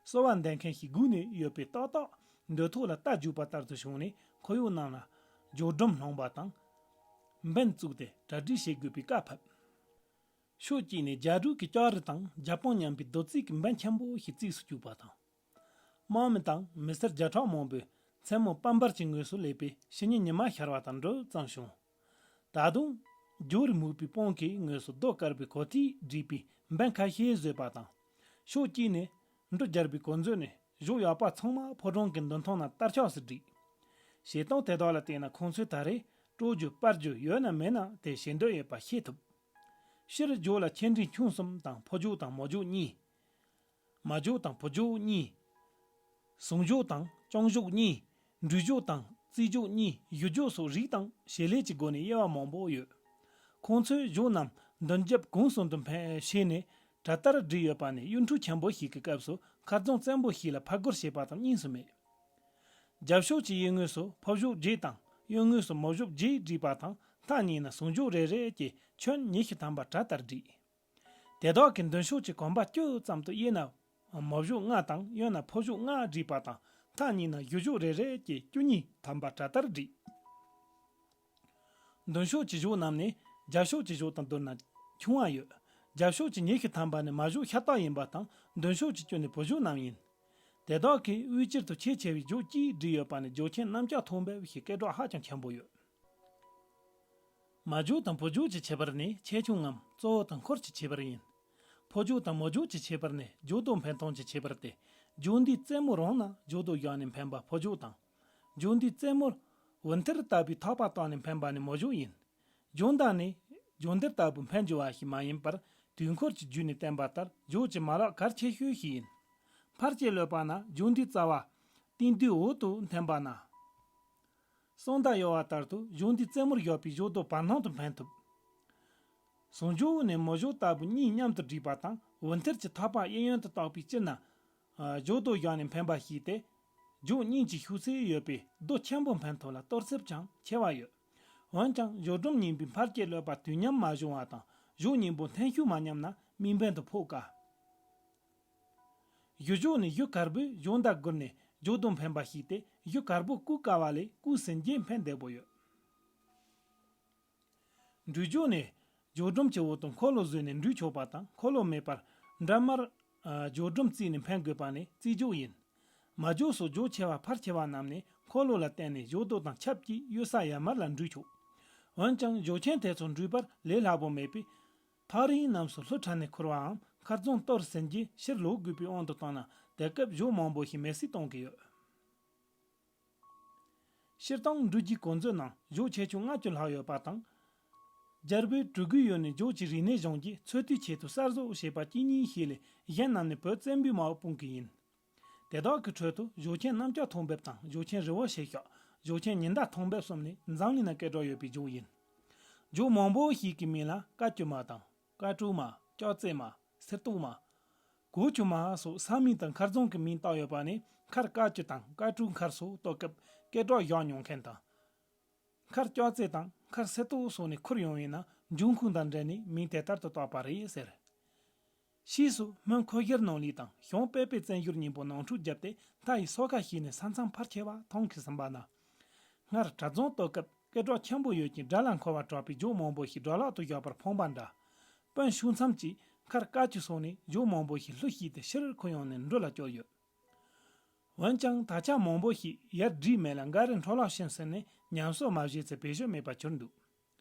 གསོལ་བ་འདེབས་མཁན་ཞིག་སྒུག་ནས་ཡོད་པས་ཏག་ཏག་འདོད་ཐོག་ལ་རྟ་རྒྱུག་པ་ལྟར་དུ་བྱུང་ནས་ཁོར་ཡུག་རྣམས་ལ་ཇོ་སྒྲོམ་སློང་བ་དང་། འབེན་བཙུགས་ཏེ་གྲ་སྒྲིག་བྱེད་དགོས་པའི་བཀའ་ཕབ། ཕྱོགས་གཅིག་ནས་རྒྱ་འབྲུག་གི་ལྕགས་རི་དང་རྒྱ་སྤང་མཉམ་པའི་རྡོ་རྩིག་གི་འབེན་ཆེན་པོ་ཞིག་བརྩིགས་སུ་བཅུག་པ་དང་། དམག་མི་དང་མི་སེར་བརྒྱ་ཕྲག་མང་པོས་མཚན་མོ་པ་འབར་གྱི་ངོས་སུ་སླེབས་པས་ཕྱི་ཉིན་ཉི་མ་ཤར་བ་དང་འདྲ་ཙམ་བྱུང་། ད་དུང་། རྒྱུ་རུ་སྨུག་པའི་སྤང་གི་ངོས་སུ་རྡོ་དཀར་པོའི་གོ་ཐིག་བསྒྲིགས་པའི་འབེན་ཁ་ཤས་བཟོས་པ་དང་། ཕྱོགས་གཅིག་ནས་འབྲུ་རྒྱལ་པོའི་གོ་མཛོད་ནས་གཞུང་ཡག་པ་ཚང་མ་ཕོ་བྲང་གི་མདུན་ཐང་ན་དར་ལྕོག་སུ་བསྒྲིགས། བྱེད་སྟངས་དེ་དག་ལ་བལྟས་ན་ཁོང་ཚོས་ད་རེས་སྤྲོ་རྒྱུ་སྤར་རྒྱུ་ཡོད་ན་མེད་ན་དེ་ཞེ་འདོད་ཡོད་པ་ཤེས་ཐུབ། ཕྱིར་རྒྱུག་ལ་ཆེ་འབྲིང་ཆུང་གསུམ་དང་ཕོ་རྒྱུག་དང་མོ་རྒྱུག་གཉིས། མ་རྒྱུག་དང་བུ་རྒྱུག་གཉིས། ཟུང་རྒྱུག་དང་རྐྱང་རྒྱུག་གཉིས། འགྲུལ་རྒྱུག་དང་རྩིས་རྒྱུག་གཉིས། གཞུ་རྒྱུག་སོགས་རིགས་དང་བྱེད་ལས་ཀྱི་སྒོ་ནས་དབྱེ་བ་མང་པོ་ཡོད། ཁོང་ཚོས་རྒྱུག་རྣམས་མདུན་རྒྱབ་གུང་གསུམ་དུ་འཕེན་ཕྱེ་ནས་གྲལ་ལྟར་བསྒྲིགས་ཡོད་པ་ནི་གཡུང་དྲུང་ཆེན་པོ་ཞིག་གི་སྐབས་སུ་མཁར་རྫོང་བཙན་པོ་ཞིག་ལ་ཕར་རྒོལ་བྱས་པ་དང་གཉིས་སུ་མེད། རྒྱབ་ཕྱོགས་ཀྱི་གཡས་ངོས་སུ་ཕོ་རྒྱུག་བརྒྱད་དང་གཡོན་ངོས་སུ་མོ་རྒྱུག་བརྒྱད་བསྒྲིགས་པ་དང་མཐའ་གཉིས་ན་ཟུང་རྒྱུག་རེ་རེ་བཅས་ཁྱོན་ཉི་ཤུ་ཐམ་པ་གྲལ་ལྟར་བསྒྲིགས། དེ་དག་གི་མདུན་ཕྱོགས་ཀྱི་གོམ་པ་བཅུ་ཙམ་དུ་དབྱེ་ན། མོ་རྒྱུག་ལྔ་དང་གཡོན་ན་ཕོ་རྒྱུག་ལྔ་བསྒྲིགས་པ་དང་ མཐའ་གཉིས་ན་གཞུ་གཞོགས་རེ་རེ་བཅས་བཅུ་གཉིས་ཐམ་པ་གྲལ་ལྟར་བསྒྲིགས། མདུན་ཕྱོགས་ཀྱི་གཞོགས་རྣམས་ནི་རྒྱབ་ཕྱོགས་ཀྱི་གཞོགས་དང་བསྡུར་ན་ཆུང་བ་ཡོད། རྒྱབ་ཕྱོགས་ཀྱི་ཉི་ཤུ་ཐམ་པ་ནི་མ་གཞོགས་ཤ་སྟག་ཡིན་པ་དང་། མདུན་ཕྱོགས་ཀྱི་བཅུ་ནི་བུ་གཞོགས་རྣམས་ཡིན། དེ་དག་གིས་དབུས་དཀྱིལ་དུ་ཆེས་ཆེ་བའི་གཞོགས་གཅིག་བསྒྲིགས་ཡོད་པ་ནི་གཞོགས་ཆེན་རྣམ་ཅོག་མཐོན་པོ་ཞེས་སྐད་གྲགས་ཧ་ཅང་ཆེན་པོ་ཡོད། མ་གཞོགས་དང་བུ་གཞོགས་ཀྱི་ཁྱད་པར་ནི་ཆེ་ཆུང་ངམ་གཙོ་བོ་དང་འཁོར་གྱི་ཁྱད་པར་ཡིན། ཕོ་གཞོགས་དང་མོ་གཞོགས་ཀྱི་ཁྱད་པར་ནི་གཞོགས་རྡོ་འཕེན་སྟངས་ཀྱི་ཁྱད་པར་ཏེ། གཞོགས་འདིའི་རྩེ་མོ་རང་ན་གཞོགས་རྡོ་བཞག་ནས་འཕེན་པ་ཕོ་གཞོགས་དང་། གཞོགས་འདིའི་རྩེ་མོར་འོད་མཐེར་ལྟ་བུའི་ཐག་པ་བཏགས་ནས་འཕེན་པ་ནི་མོ་གཞོགས་ཡིན། གཞོགས་མདའ་ནི་གཞོགས་མཐེར་ལྟ་བུ་འཕེན་རྒྱུ་བ་ཞིག་མ་ཡིན་པར། དུས་འཁོར་གྱི་རྒྱུད་ནས་བསྟན་པ་ལྟར་གཞོགས་ཀྱི་མ་ལག་གལ་ཆེ་ཤོས་ཤིག་ཡིན། ཕར་བཅད་གློད་པ་ན་གཞོགས་འདིའི་རྩ་བ་སྟེང་དུས་འོག་ཏུ་འཐེན་པ་ན། གསང་མདའ་གཡོ་བ་ལྟར་དུ་གཞོགས་འདིའི་རྩེ་མོར་བཞག་པའི་གཞོགས་རྡོ་བར་སྣང་དུ་འཕེན་ཐུབ། ཟུང་འཇུག་ནས་མོ་གཞོགས་ལྟ་བུ་གཉིས་མཉམ་དུ་བསྒྲིགས་པ་དང་། འོད་མཐེར་གྱི་ཐག་པ་གཡས་གཡོན་དུ་བཏགས་པའི་དཀྱིལ་ན། ཨ། གཞོགས་རྡོ་བཞག་ནས་འཕེན་པ་ཞིག་སྟེ། གཞོགས་གཉིས་ཀྱི་ཤུགས་ཚད་ཡོད་པས་རྡོ་ཆེན་པོ་འཕེན་ཐུབ་ལ་གཏོར་ཚད་ཀྱང་ཆེ་བ་ཡོད། འོན་ཀྱང་གཞོགས་སྒྲོམ་གཉིས་པོའི་ཕར་བཅད་གློད་པ་དུས་མཉམ་མ་བྱུང་བ་དང་། གཞོགས་གཉིས་པོ་འཐེན་ཤུགས་མ་མཉམ་ན་དམིགས་འབེན་དུ་ཕོག་དཀའ། གཞུ་གཞོགས་ནི་གཞུ་དཀར་པོས་གཞོགས་མདའ་བསྒུར་ནས་གཞོགས་རྡོ་འཕེན་པ་ཞིག་སྟེ། གཞུ་དཀར་པོ་བརྐུ་དཀའ་བ་ལས་བརྐུས་ཟིན་རྗེས་འཕེན་བདེ་པོ་ཡོད། འགྲུལ་གཞོགས་ནི་གཞོགས་སྒྲོམ་གྱི་འོག་ཏུ་འཁོར་ལོ་བཟོས་ནས་འགྲུལ་ཆོག་པ་དང་། འཁོར་ལོ་མེད་པར་འདྲ་དམར་གཞོགས་སྒྲོམ་བརྩིས་ནས་འཕེན་དགོས་པ་ནི་བརྩིས་གཞོགས་ཡིན། མ་གཞོགས་སོགས་གཞོགས་ཆེ་བ་ཕལ་ཆེ་བ་རྣམས་ནི་འཁོར་ལོ་ལ་བརྟེན་ནས་གཞོགས་རྡོ་དང་ཆབ་ཀྱིས་གཡུལ་ས་ཡར་མར་ལ་འགྲུལ་ཆོག་འོན་ཀྱང་གཞོགས་ཆེན་དེ་ཚོ་འགྲུལ་པར་ལས་སླ་པོ་མེད་པས། ཐག་རིང་རྣམས་སུ་ལྷུ་ཕྲ་ནས་འཁུར་བའམ། མཁར་རྫོང་གཏོར་ཟིན་རྗེས་ཕྱིར་ལོག་དགོས་པའི་དབང་དུ་བཏང་ན། དེ་སྐབས་གཞོགས་མང་པོ་ཞིག་མེ་སྲེག་གཏོང་གི་ཡོད། སྤྱིར་བཏང་འགྲུལ་རྒྱུའི་གོ་མཛོད་ནང་གཞོགས་ཆེ་ཆུང་ལྔ་བཅུ་ལྷག་ཡོད་པ་དང་། རྒྱལ་པོས་གྲུ་གུའི་ཡུལ་ནས་གཞོགས་ཀྱི་རིག་གནས་སྦྱོང་རྒྱུའི་འཚོལ་བསྡུའི་ཆེད་དུ་གསར་བཟོ་བྱས་པ་གཅིག་གཉིས་ཤིག་ལས། གཞན་རྣམས་ནི་བོད་བཙན་པོའི་མའོ་སྤུངས་ཀྱི་ཡིན། དེ་དག་གི་ཁྲོད་དུ་གཞོགས་ཆེན་རྣམ་ཅོག་མཐོན་འབེབས་དང་། གཞོགས་ཆེན་རི་བོ་ཞེས་ཤོག་གཞོགས་ཆེན་ཉི་ཟླ་མཐོན་འབེབས་གསུམ་ནི་འཛམ་གླིང་ན་སྐད་གྲགས་ཡོད་པའི་གཞོགས་ཡིན། གཞོགས་མང་པོ་ཞིག་གི་མིང་ལ་ཀ་ཅུ་མ་དང་། ཀ་ཀྲུ་མ། ཅོག་ཙེ་མ། སེར་ཏོག་མ། གོ་ཆུ་མ་སོགས་ས་མིང་དང་མཁར་རྫོང་གི་མིང་བཏགས་ཡོད་པ་ནི། མཁར་ཀ་ཅུ་དང་ཀ་ཀྲུ་མཁར་སོགས་གཏོར་སྐབས་སྐད་གྲགས་བཞག་མྱོང་མཁན་དང་། མཁར་ཅོག་ཙེ་དང་མཁར་སེར་ཏོག་སོགས་ནས་ཁུར་ཡོང་བས་ན། འབྱུང་ཁུངས་དང་འབྲེལ་ནས་མིང་དེ་ལྟར་དུ་བཏགས་པ་རེད་ཟེར། ཕྱིས་སུ་སྨན་ཁོ་ཤེར་ནང་ལུགས་དང་ཞང་པད་པའི་བཙན་བྱོལ་གཉིས་པོ་ནང་འཁྲུག་བརྒྱབ་སྟེ། མཐའ་ཡི་སོ་ཁ་ཞིག་ནས་ས་མཚམས་ཕལ་ཆེ་བ་ཐང་གིས་ཟིན་པ་ན། སྔར་གྲྭ་རྫོང་གཏོར་སྐབས་སྐད་གྲགས་ཆེན་པོ་ཡོད་ཀྱང་། དགྲ་ལ་འཁོལ་བ་གྲགས་པའི་གཞོགས་མང་པོ་ཞིག་དགྲ་ལག་ཏུ་བཞག་པར་ཕངས་པ་འདྲ། དཔོན་ཤུགས་མཚམས་ཀྱིས་མཁར་ཀ་ཅུ་སོགས་ནས་གཞོགས་མང་པོ་ཞིག་ལྷུ་བྱས་ཏེ་ཕྱིར་ཁུར་ཡོང་ནས་འགྲོ་ལ་བསྐྱུར་ཡོད། འོན་ཀྱང་ད་ཆ་མང་པོ་ཞིག་ཡར་བསྒྲིགས་མེད་ལ། འགའ་རེ་འཕྲོ་བརླག་ཕྱིན་ཟིན་ནས་ཉམས་གསོ་མ་བྱས་ཚེ་བེད་སྤྱོད་མེད་པར་གྱུར་འདུག་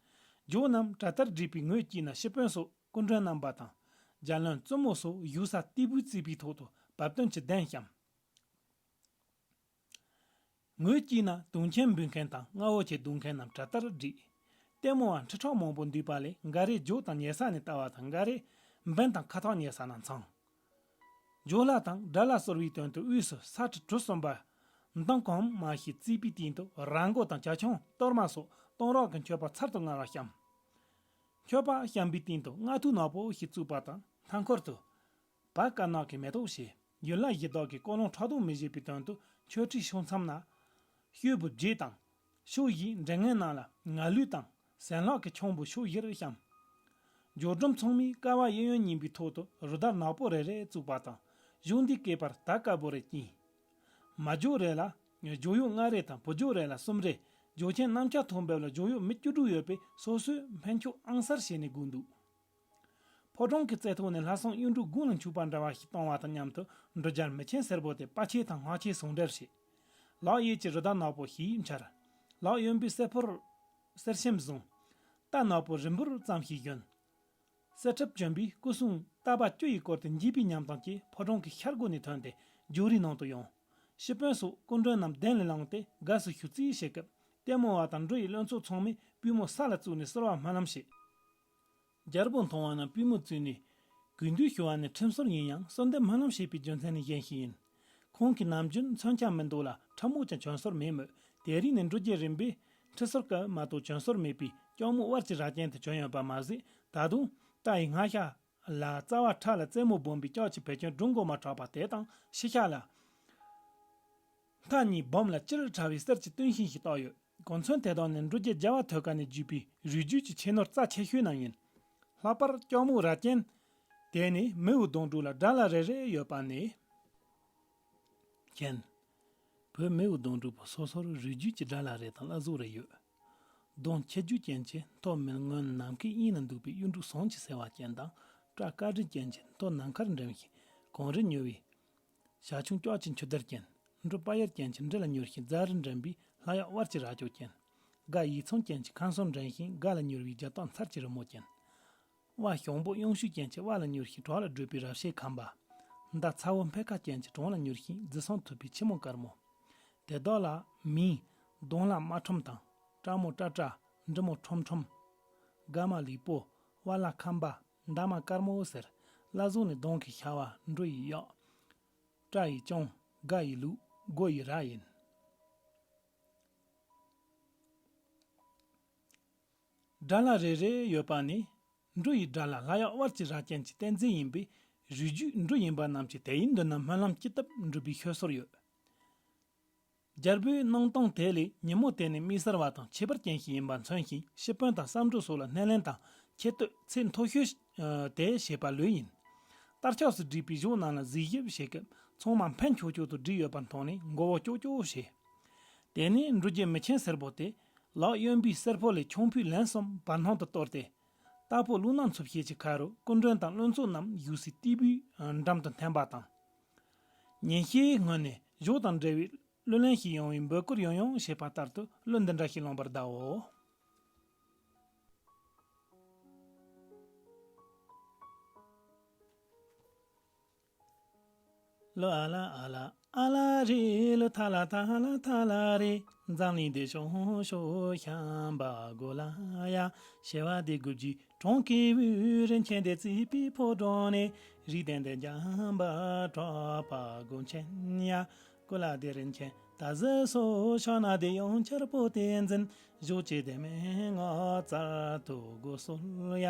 གཞོགས་རྣམས་གྲལ་ལྟར་བསྒྲིགས་པའི་ངོས་དཀྱིལ་ན་སྤྱི་དཔོན་སོགས་སྐུ་མགྲོན་རྣམ་པ་དང་། རྒྱལ་བློན་བཙུན་མོ་སོགས་བཞུགས་ས་སྟེགས་བུ་བརྩིགས་པའི་ཐོག་ཏུ་བབ་བསྟུན་གྱི་གདན་བཤམས། ངོས་དཀྱིལ་ན་དུང་ཆེན་འབུད་མཁན་དང་རྔ་བོ་ཆེ་རྡུང་མཁན་རྣམས་གྲལ་ལྟར་བསྒྲིགས། ལྟད་མོ་བ་ཁྲི་ཕྲག་མང་པོ་འདུས་པ་ལས། འགའ་རེ་རྒྱུག་དང་ཉལ་ས་ནས་ལྟ་བ་དང་། འགའ་རེ་འབེན་དང་ཁ་ཐག་ཉལ་ས་ན་འཚང་། གཞོགས་ལྷ་དང་དགྲ་ལྷ་གསོལ་བའི་དོན་དུ་དབུས་སུ་ས་ཁྲི་གྲུ་གསུམ་པ་མདངས་གོང་མ་ཞིག་བརྩིགས་པའི་སྟེང་དུ་ར་མགོ་དང་བྱ་ཁྱུང་གཏོར་མ་སོགས་གཏོང་རག་གི་མཆོད་པ་ཚར་དུ་དངར་བ་བཤམས། མཆོད་པ་བཤམས་པའི་སྟེང་དུ་རྔ་ཐུག་ནག་པོ་ཞིག་བཙུགས་པ་དང་། མཐའ་འཁོར་དུ་བར་དཀར་ནག་གི་མེ་ཏོག་བྱས། ཡུལ་ལྷ་གཞི་བདག་གི་ཀོ་ལོང་ཁྲག་འཐུང་མི་བཞེས་པའི་དོན་དུ་མཆོད་ཁྲིའི་ཕྱོགས་མཚམས་ན་བཤོས་བུ་བརྒྱད་དང་། ཕྱོགས་བཞིའི་འགྲེང་ངན་རྣམས་ལ་ང་ལུད་དང་ཟན་ལྷག་གི་ཆང་བུ་ཕྱོགས་བཞིར་བཤམས། སྒྲོམ་ཚང་མའི་ཀ་བ་གཡས་གཡོན་གཉིས་པའི་ཐོག་ཏུ་རུ་དར་ནག་པོ་རེ་རེ་བཙུགས་པ་དང་། གཞུང་འདིའི་སྐེད་པར་དར་དཀར་པོ་རེ་བཅིངས། མ་གཞོགས་རེ་ལ་གཞོགས་གཡོག་ལྔ་རེ་དང་བུ་གཞོགས་རེ་ལ་གསུམ་རེ། གཞོགས་ཆེན་རྣམ་ཆ་མཐོན་པོ་ལ་གཞོགས་གཡོག་མི་བཅུ་དྲུག་ཡོད་པས། སོ་སོས་འཕེན་ཕྱོགས་ཨང་གསར་བྱས་ནས་སྒུག་འདུག་ཕོ་བྲང་གི་རྩེ་ཐོག་ནས་ལྷ་སྲུང་གཡུ་འབྲུག་དགུང་ལ་འཕྱུགས་པ་འདྲ་བ་ཞིག་གཏོང་བ་དང་མཉམ་དུ། འབྲུ་རྒྱལ་མི་ཆེན་སེར་པོ་དེ་དཔའ་ཆེ་དང་སྔགས་ཆེ་ཟུང་འབྲེལ་བྱས། ལག་གཡས་ཀྱི་རུ་དར་ནག་པོ་ཞིག་འཕྱར། ལག་གཡོན་པའི་གསེར་ཕུར་གསེར་ཞེམ་བཟུང་། རྟ་ནག་པོ་རིལ་བུར་ཙམ་ཞིག་གྱོན། གསེར་ཁྲབ་གྱོན་པའི་སྐུ་སྲུང་རྟ་པ་བཅུ་ཡིས་བསྐོར་ཏེ་འཇིགས་པའི་ཉམས་དང་བཅས་ཕོ་བྲང་གི་ཤར་སྒོ་ནས་ཐོན་ཏེ་ཇོ་རིའི་ནང་དུ་ཡོང་། སྤྱི་དཔོན་སོགས་སྐུ་མགྲོན་རྣམས་གདན་ལས་ལངས་ཏེ་དགའ་བསུ་ཞུ་རྩིས་བྱེད་སྐབས། ལྟད་མོ་བ་དང་འབྲུ་ཡི་བློན་ཚོགས་ཚང་མས་པུས་མོ་ས་ལ་བཙུགས་ནས་གསོལ་བ་སྨོན་ལམ་བྱེད། རྒྱལ་པོ་མཐོང་བ་ན་པུས་མོ་བཙུགས་ནས་གུས་འདུད་ཞུ་བ་ནི་ཁྲིམས་སྲོལ་ཡིན་ཡང་། གསོལ་འདེབས་སྨོན་ལམ་བྱེད་པའི་རྒྱུ་མཚན་ནི་གཞན་ཞིག་ཡིན། ཁོང་གི་ནམ་རྒྱུན་མཚོན་ཆ་མི་འདུག་ལ། ཁྲབ་རྨོག་ཀྱང་གྱོན་སྲོལ་མེད་མོད། དེ་རིང་ནི་འབྲུག་རྒྱལ་རིམ་པས་ཁྲི་ཟུར་སྐབས་མ་གཏོགས་གྱོན་སྲོལ་མེད་པས། སྐྱོར་མོ་དབར་གྱི་རྭ་ཅན་དེ་གྱོན་ཡོད་པ་མ་ཟད། ད་དུང་རྟ་ཡི་སྔ་ཤ་ལ་རྩ་བ་ཁྲ་ལ་རྩེ་མོ་སྦོམ་པའི་ལྕགས་ཀྱི་བེ་ཅོན་སྒྲོམ་མགོ་མ་གྲགས་པ་དེ་དང་། ཕྱི་ཤ་ལ་མཐའ་གཉིས་སྦོམ་ལ་སྤྱིར་ཕྲ་བའི་གསེར་གྱི་གཏུན་ཤིང་ཞིག་བཏགས་ཡོད། གོ་མཚོན་དེ་དག་ནི་འབྲུག་རྒྱལ་རྒྱལ་བ་ཐོད་དཀར་ནས་བརྒྱུད་པའི་རུས་རྒྱུད་ཀྱི་ཁྱད་ནོར་རྩ་ཆེ་ཤོས་རྣམས་ཡིན། ལྷག་པར་སྐྱོར་མོ་རྭ་ཅན་དེ་ནི་མིའུ་གདུང་དྲུག་ལ་དགྲ་ལྷ་རེ་རེ་ཡོད་པ་ནི་མཁྱེན། བོད་མེའུ་གདུང་དྲུག་པོ་སོ་སོར་རུས་རྒྱུད་ཀྱི་དགྲ་ལྷ་རེ་དང་བླ་གཟུགས་རེ་ཡོད། གདོང་ཁྱི་རྒྱུད་ཅན་གྱི་མཐོ་དམན་སྔོན་ནམ་མཁའི་དབྱིངས་ན་འདུག་པའི་གཡུ་འབྲུག་ཟངས་ཀྱི་སེར་བ་ཅན་དང་། སྐྲ་ཀ་དྲི་ཅན་གྱི་མཐོ་ནམ་མཁར་འགྲིམ་ཞིང་གངས་རི་མྱུར་བའི་བྱ་ཁྱུང་ལྕགས་ཀྱི་མཆུ་སྡེར་ཅན། འབྲུ་པ་ཡར་ཅན་གྱི་འབྲི་ལ་མྱུར་ཞིང་རྫ་རིར་འགྲིམ་པའི་ལྷ་གཡོག་དབལ་གྱི་རྭ་ཅོ་ཅན། སྒ་ཡིག་ཚང་ཅན་གྱི་ཁམས་གསུམ་འགྲིམ་ཞིང་སྒ་ལ་མྱུར་བའི་རྒྱ་སྟག་མཚར་གྱི་རི་མོ་ཅན། དབལ་ཞང་པོ་གཡང་ཤུད་ཅན་གྱི་དབལ་ལ་མྱུར་ཞིང་བྲག་ལ་བགྲོད་པའི་རབ་བྱེད་ཁམས་པ། མདའ་ཚ་བོ་འཕེལ་ཁ་ཅན་གྱི་གྲོང་ལ་མྱུར་ཞིང་རྫི་སྲང་ཐུབ་པའི་ཆེན་མོ་དཀར་མོ། དེ་དག་ལ་མིང་། གདོང་ལྷ་དམར་ཁྲོམ་དང་། སྤྲ་མོ་སྤྲ་སྤྲ། འབྲི་མོ་ཁྲོམ་ཁྲོམ། དགའ་མ་ལུས་པོ། དབལ་ལྷ་ཁམས་པ། མདའ་མ་དཀར་མོ་ཟེར། བླ་གཟུགས་ནི་གདོང་གི་ཤ་བ། འབྲུ་ཡི་གཡག་སྤྲ་ཡི་སྤྱང་། སྒ་ཡི་ལུག་སྒོ་ཡི་རྭ་ཡིན། དགྲ་ལྷ་རེ་རེ་ཡོད་པ་ནི། འབྲུ་ཡི་དགྲ་ལྷ་ལྷ་གཡོག་དབལ་གྱི་རྭ་ཅན་གྱི་བསྟན་འཛིན་ཡིན་པས། རུས་རྒྱུད་འབྲུ་ཡིན་པ་རྣམས་ཀྱིས་དེ་ཡི་མདུན་ན་སྨོན་ལམ་ཅི་བཏབ་འགྲུབ་པའི་ཤོད་སྲོལ་ཡོད། རྒྱལ་པོའི་གནང་སྟངས་དེ་ལས་ཉིན་མོ་དེ་ནི་མིག་གསལ་བ་དང་ཁྱད་པར་ཅན་ཞིག་ཡིན་པ་མཚོན་ཞིང་། ཤི་དཔོན་དང་བསམ་འགྲུབ་སོགས་ལ་སྣེ་ལེན་དང་ཆེ་བསྟོད་ཚད་མཐོ་ཤོས་དེ་བྱེད་པ་ལོས་ཡིན། དར་ལྕོག་སུ་བསྒྲིགས་པའི་གཞོགས་རྣམས་ལ་གཟིག་ཞིབ་བྱེད་སྐབས་ཚང་མ་ཕན་ཆོག་ཆོག་ཏུ་བསྒྲིགས་ཡོད་པ་མཐོང་ནས་མགོ་བོ་ཀྱོག་ཀྱོག་བྱས། དེ་ནས་འབྲུ་རྒྱལ་མི་ཆེན་སེར་པོ་དེ་ལག་གཡོན་པའི་སེར་ཕོ་ལས་ཁྱང་ཕུད་ལན་གསུམ་བར་སྣང་དུ་གཏོར་ཏེ། རྟ་ཕོ་ཀླུ་ནག་འཚུབ་བྱེད་ཀྱི་ཁ་རུ་སྐུ་མགྲོན་དང་བློན་ཚོགས་རྣམས་བཞུགས་སའི་སྟེགས་བུའི་འགྲམ་དུ་འཐེན་པ་དང་། ཉིན་ཤས་སྔོན་ནས་གཞོགས་དང་འབྲེལ་བའི་གླུ་ལེན་ཞིག་ཡོང་བའི་འབོད་སྐུལ་ཡང་ཡང་བྱེད་པ་ལྟར་དུ་གླུ་འདི་འདྲ་ཞིག་བླངས་པར་གདའོ། ལོ་ཨ་ལ་ཨ་ལ་ཨ་ལ་རེ། ལོ་ཐ་ལ་ཐ་ལ་ཐ་ལ་རེ། འཛམ་གླིང་འདི་ཤོང་ཤོ་ཤམ་བ་གོ་ལ་ཡ། ཤེ་བ་འདི་དགུ་བརྒྱའི་གྲོང་ཁྱེར་བུ། རིན་ཆེན་འདི་རྩིས་པའི་ཕོ་བྲང་ནས། རིགས་ལྡན་འདི་འཇམ་པ་གྲགས་པ་གོ་མཁྱེན་ཡ། ཀུ་ལ་འདི་རིན་ཆེན་ད་གཟི་སོ། ཤ་ན་འདི་ཡང་ཆར་པོ་དེ་འཛིན། གཞོགས་གཅིག་དེ་མིན་ང་ཙར་དུ་དགོས་སོལ་ཡ།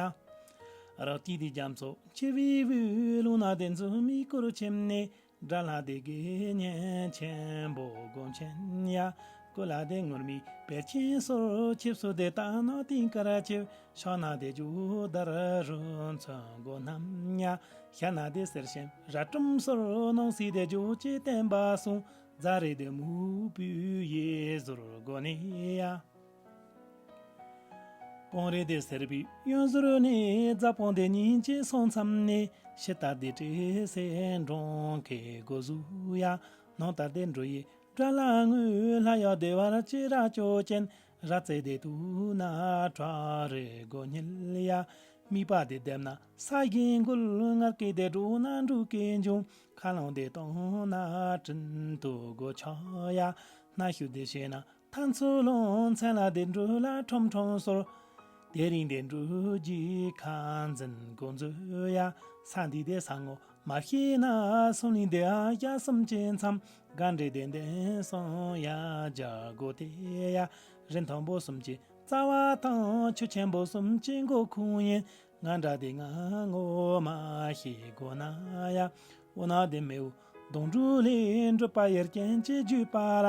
རོ་ཏི་དེ་རྒྱ་མཚོ་ཆེ་བའི་བུ། ལུང་ན་དེ་འཛུམ་མའི་སྐོར་ཁྱིམ་ནས། དགྲ་ལྷ་དེ་དགེ་བསྙེན་ཆེན་པོ་སྒོམ་ཆེན་ཡ། ཀུ་ལ་དེ་ངུར་སྨྲིག་བེར་ཆེན་སོར། ཆིབས་སུ་དེ་རྟ་ནག་ཏིང་དཀར་ཆིབས། ཤ་ན་དེ་ཇོ་དར་རུ་མཚོན་སྒོ་སྣམ་ཡ། ཤ་ན་དེ་གསེར་ཤན་རལ་གྲུམ་སོར། སྣང་སྲིད་དེ་ཇོ་ཅེ་བསྟན་པ་གསུང་། རྫ་རི་དེ་སྨུག་པོའི་ཡེ་ཟུར་སྒོ་ནས་ཡ། སྤང་རི་དེ་སེར་པོའི་གཡོན་ཟུར་ནས། རྫ་སྤང་དེ་ཉིན་གཅིག་སོང་མཚམས་ནས། ཕྱི་ལྟར་དེ་སྤྲེལ་སེ་འབྲོང་གི་སྒོ་ཟུར་ཡ། ནང་ལྟར་དེ་འབྲུ་ཡི་དགྲ་ལྷ་ངོས། ལྷ་གཡོག་དེ་བར་གྱི་རྭ་ཅོ་ཅན། རྭ་རྩེ་དེ་དུག་ནག་བྲག་རི་སྒོ་ཉིལ་ཡ། སྨུག་པ་དེ་ལྡེམ་ན་ས་གཞི་འགུལ། ངར་སྐད་དེ་སྒྲོག་ན་འབྲུག་སྐད་འབྱུང་། ཁ་རླངས་དེ་གཏོང་ན་སྤྲིན་དུ་སྒོ་ཆགས་ཡ། སྣ་ཤུ་དེ་བྱས་ན་ཐང་ཚུ་ལོང་། མཚན་ལ་དེ་འབྲུ་ལ་ཁྲོམ་ཁྲོམ་སོར། དེ་རིང་དེ་འབྲུ་རྒྱལ་ཁ་འཛིན་སྒོ་འཛུལ་ཡ། ས་འདི་དེ་ས་ངོ་མ་ཤེས་ན། སུམ་གླིང་དེ་ཨ་ཡ་གསུམ་གྱི་མཚམས། སྒ་འདྲེ་དེ་འདན་སོང་ཡ་རྒྱ་སྒོ་དེ་ཡ། རི་མཐོན་པོ་གསུམ་གྱི་རྩ་བ་དང་། ཆུ་ཆེན་པོ་གསུམ་གྱི་མགོ་ཁུངས་ཡིན། ང་འདྲ་དེ་ང་ངོ་མ་ཤེས་དགོས་ན་ཡ། འོ་ན་དེ་མེའུ་གདུང་དྲུག་ལས། འབྲུ་པ་ཡར་ཅན་གྱི་རྒྱུད་པ་ལ།